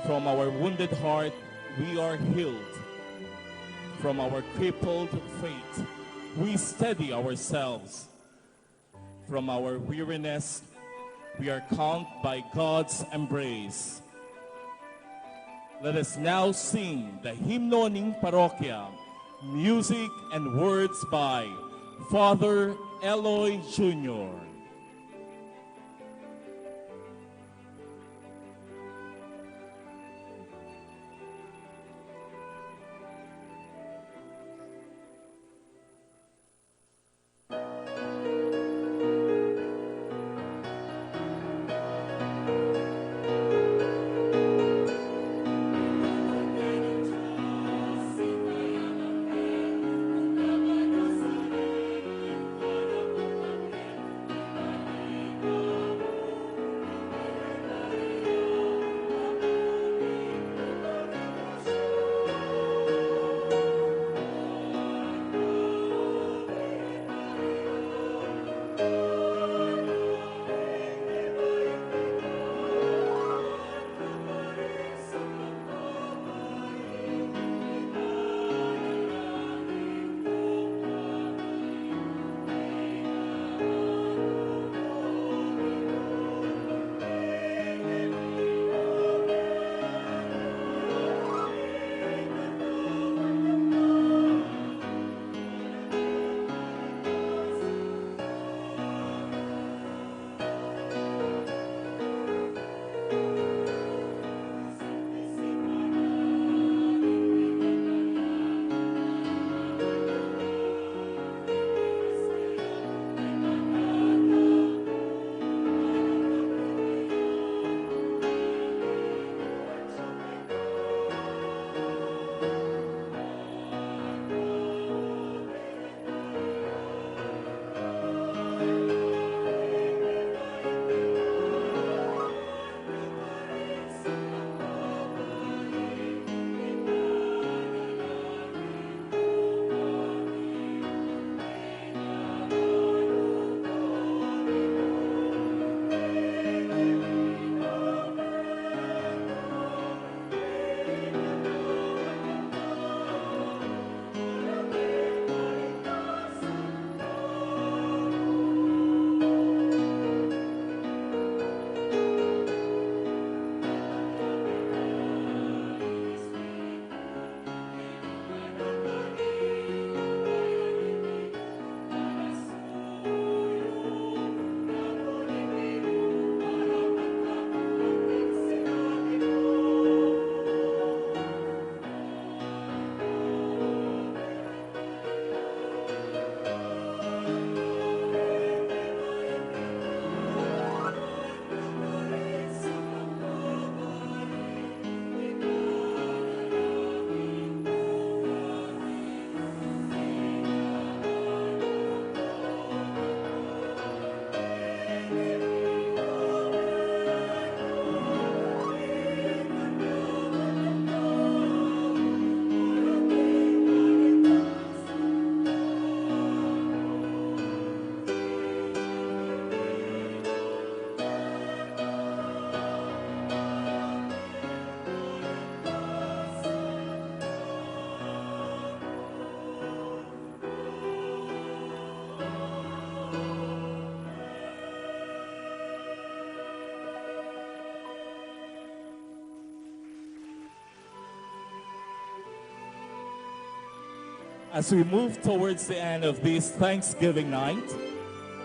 From our wounded heart, we are healed. From our crippled faith, we steady ourselves. From our weariness, we are calmed by God's embrace. Let us now sing the Himno ning Parokya, music and words by Father Eloy Junior. As we move towards the end of this Thanksgiving night,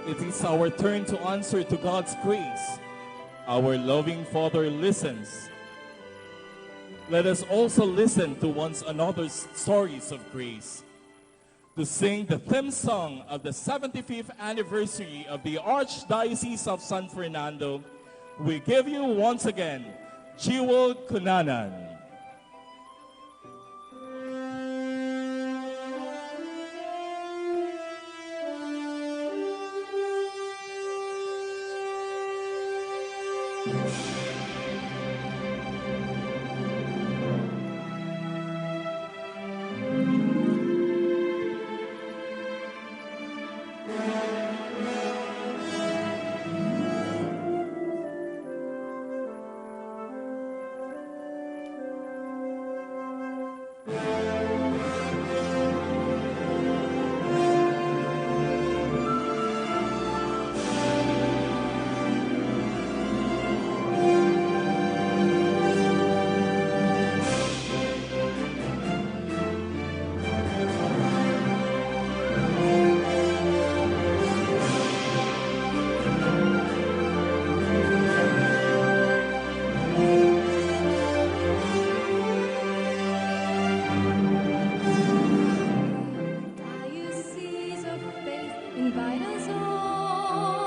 it is our turn to answer to God's grace. Our loving Father listens. Let us also listen to one another's stories of grace. To sing the theme song of the seventy-fifth anniversary of the Archdiocese of San Fernando, we give you once again Jiwa Kunanan. Diocese of faith, invite us all.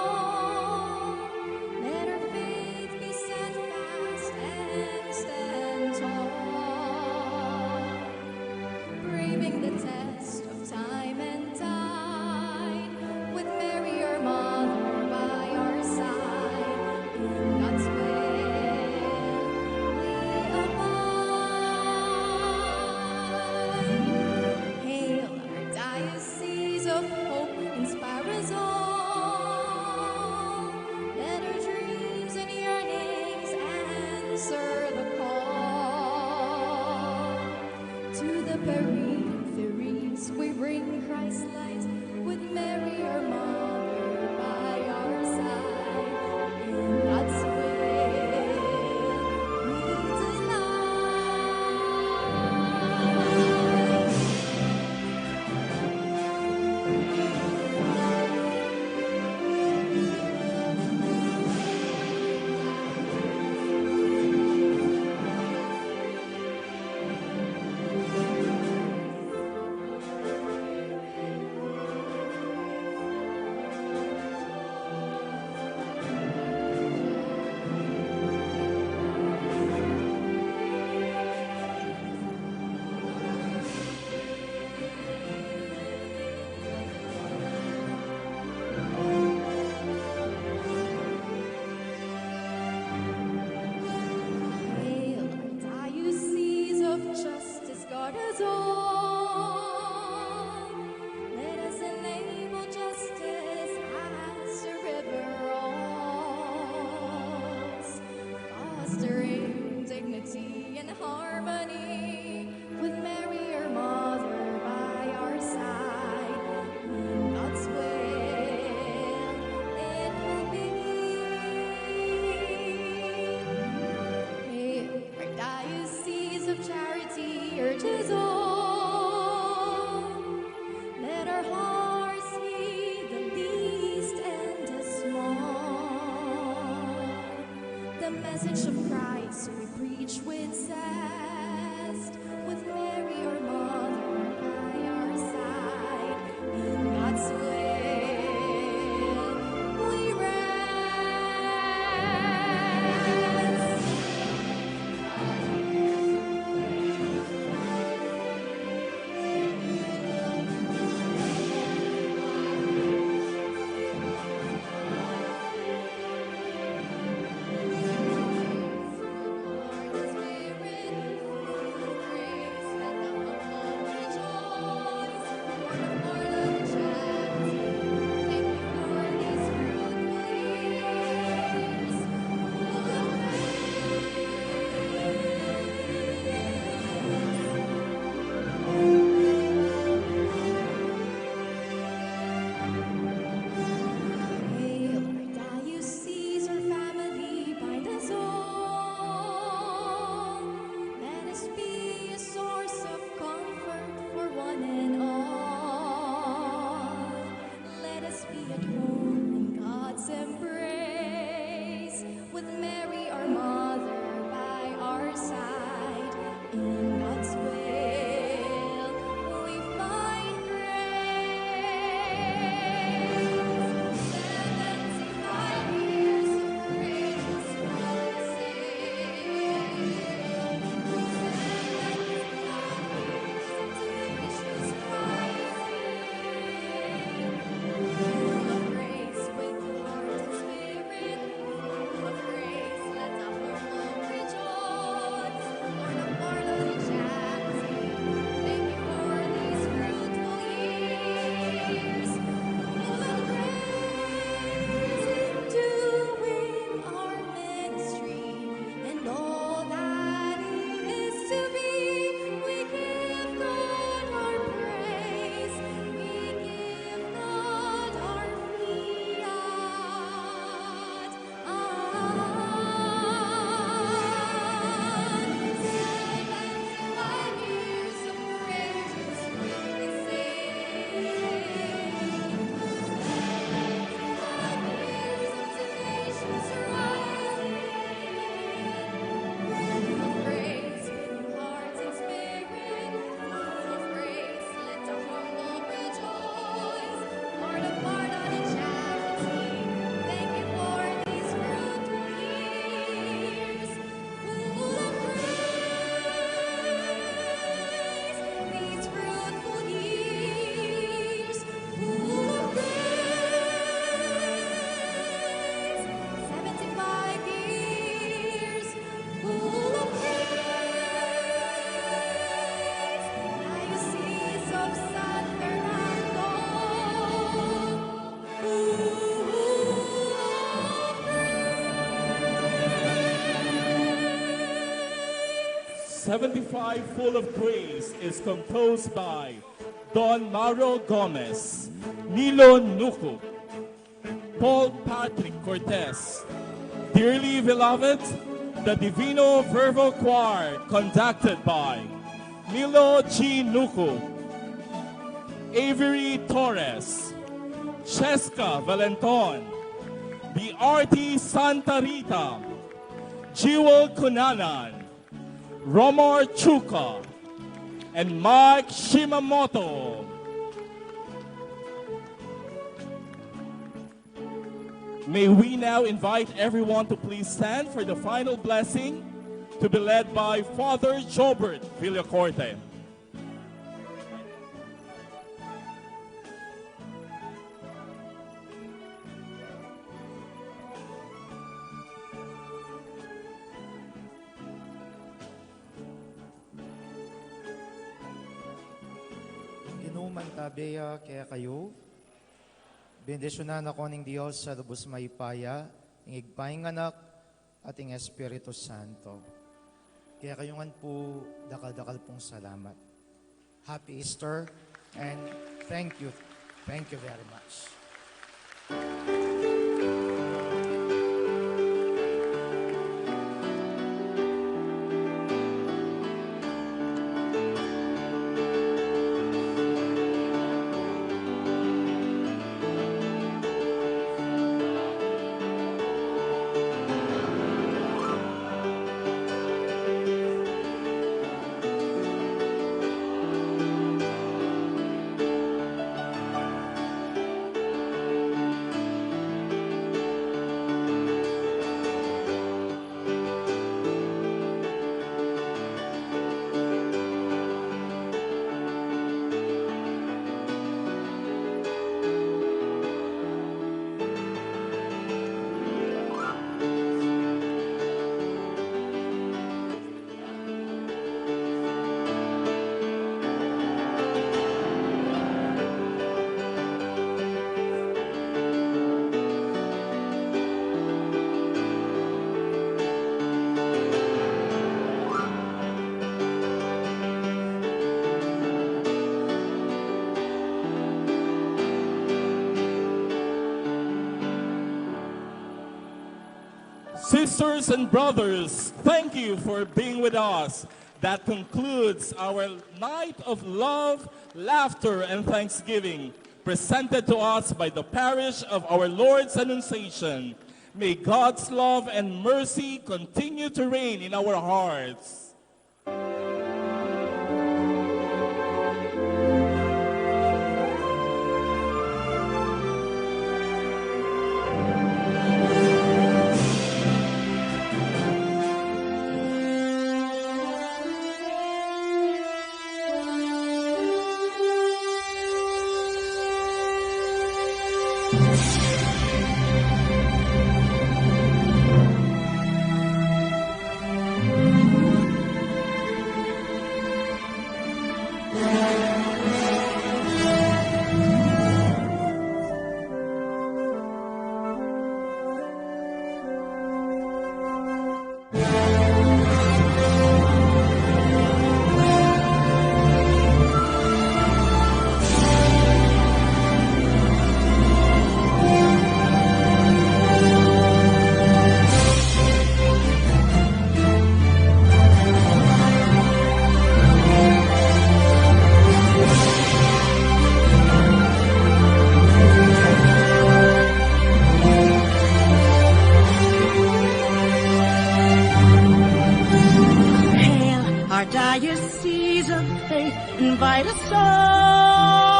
Let our faith be steadfast and stand tall. Braving the test of time and tide, with Mary, our mother, by our side, in God's way we abide. Hail, our diocese of hope, inspire us all. Let our dreams and yearnings answer the call. To the peripheries we bring Christ's light, with Mary, our mother, by our side. In God's will we delight. Hail, diocese of justice, guard us all. Let us enable justice as a river rolls, fostering dignity and harmony, with Mary, our mother, by our side. In God's will it will be. Hail, our diocese of charity, urge us all. Let our hearts heed the least and the small. The message of Christ we preach with zest, with Mary, our mother, by our side. In God's will we rest. Seventy-five Full of Grace is composed by Don Mauro Gomez, Nilo Nuku, Paul Patrick Cortez. Dearly beloved, the Divino Verbo Choir, conducted by Nilo G. Nuku, Avery Torres, Cheska Valenton, Diarty Santa Rita, Jewel Cunanan, Romar Chuka, and Mike Shimamoto. May we now invite everyone to please stand for the final blessing, to be led by Father Jobert Villacorte. Ing Ginu mantabe ya kekayu. Bendisyunan na kayu ning Dios a lubus mayupaya, ing Ibpa, ing Anak, at ing Espiritu Santo. Kekayu ngan pu, dakal-dakal pung salamat. Happy Easter, and thank you. Thank you very much. Sisters and brothers, thank you for being with us. That concludes our night of love, laughter, and thanksgiving, presented to us by the Parish of Our Lord's Annunciation. May God's love and mercy continue to reign in our hearts. Hail, our Diocese of Faith, invite us all.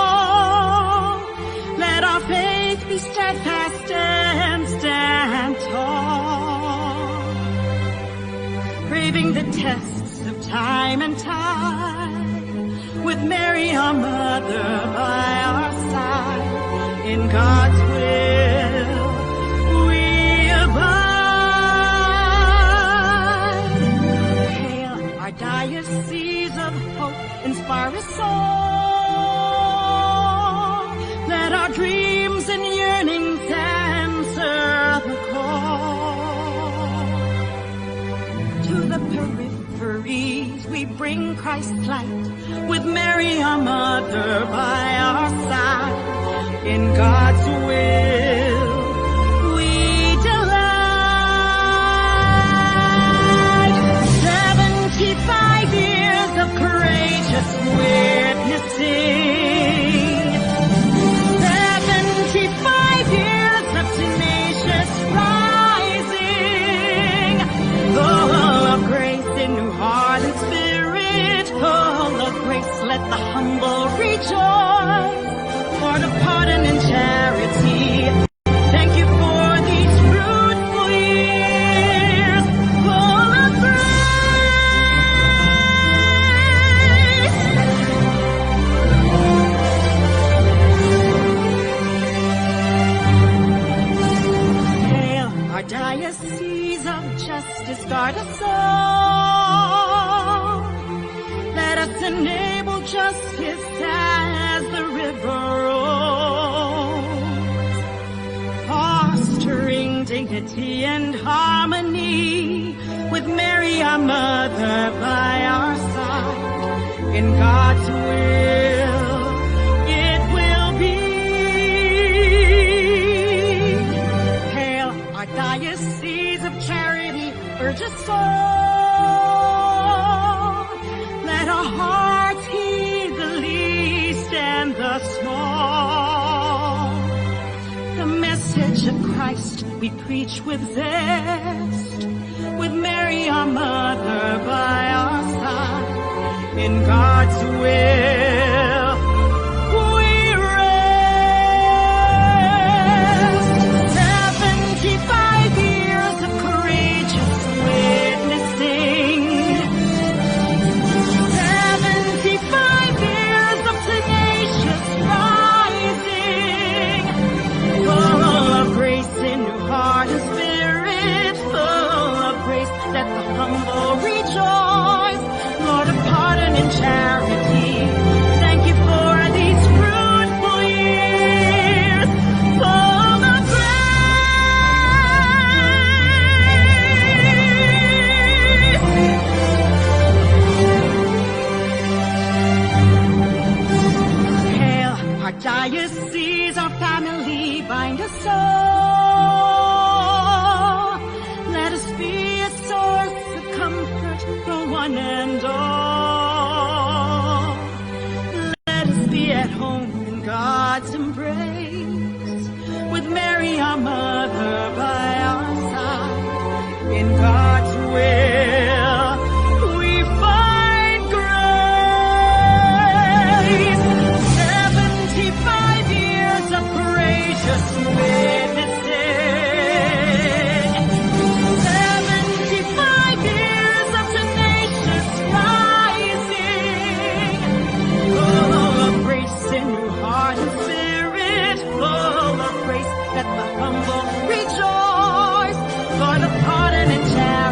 Let our faith be steadfast and stand tall. Braving the tests of time and tide, with Mary our mother by our side, in God's will we abide. Hail, our Diocese of Hope, inspire us all. Let our dreams and yearnings answer the call. To the peripheries we Christ light, with Mary our mother by our side. In God's will we delight. Seventy-five years of courageous witnessing. Seventy-five years of tenacious rising. Full of grace in new heart and spirit. Full of grace, let the humble rejoice. For the pardon and charity. Thank you for these fruitful years. Full of grace. Hail, our diocese of justice, guard us all. Let us enable justice as the river rolls, fostering dignity and harmony, with Mary our mother by our side. In God's will it will be. Hail, our diocese of charity, urge us all. Let our hearts heed the least and the small. The message of Christ we preach with zest, with Mary our mother by our side. In God's will we rest. Seventy-five years of courageous witnessing. Seventy-five years of tenacious rising. Full of grace in new heart and spirit. Full of grace, let the humble rejoice. Lord of pardon and charity, thank you for these fruitful years. Full of grace. Hail, our diocese, our family, bind us all. Let us be a source of comfort for one and all. Let us be at home in God's embrace, with Mary our mother by our side. In God's will we find grace. Seventy-five years of courageous witnessing. Seventy-five years of tenacious rising. Full of grace in new heart and spirit. Full of grace, let the humble rejoice. For the pardon and charity.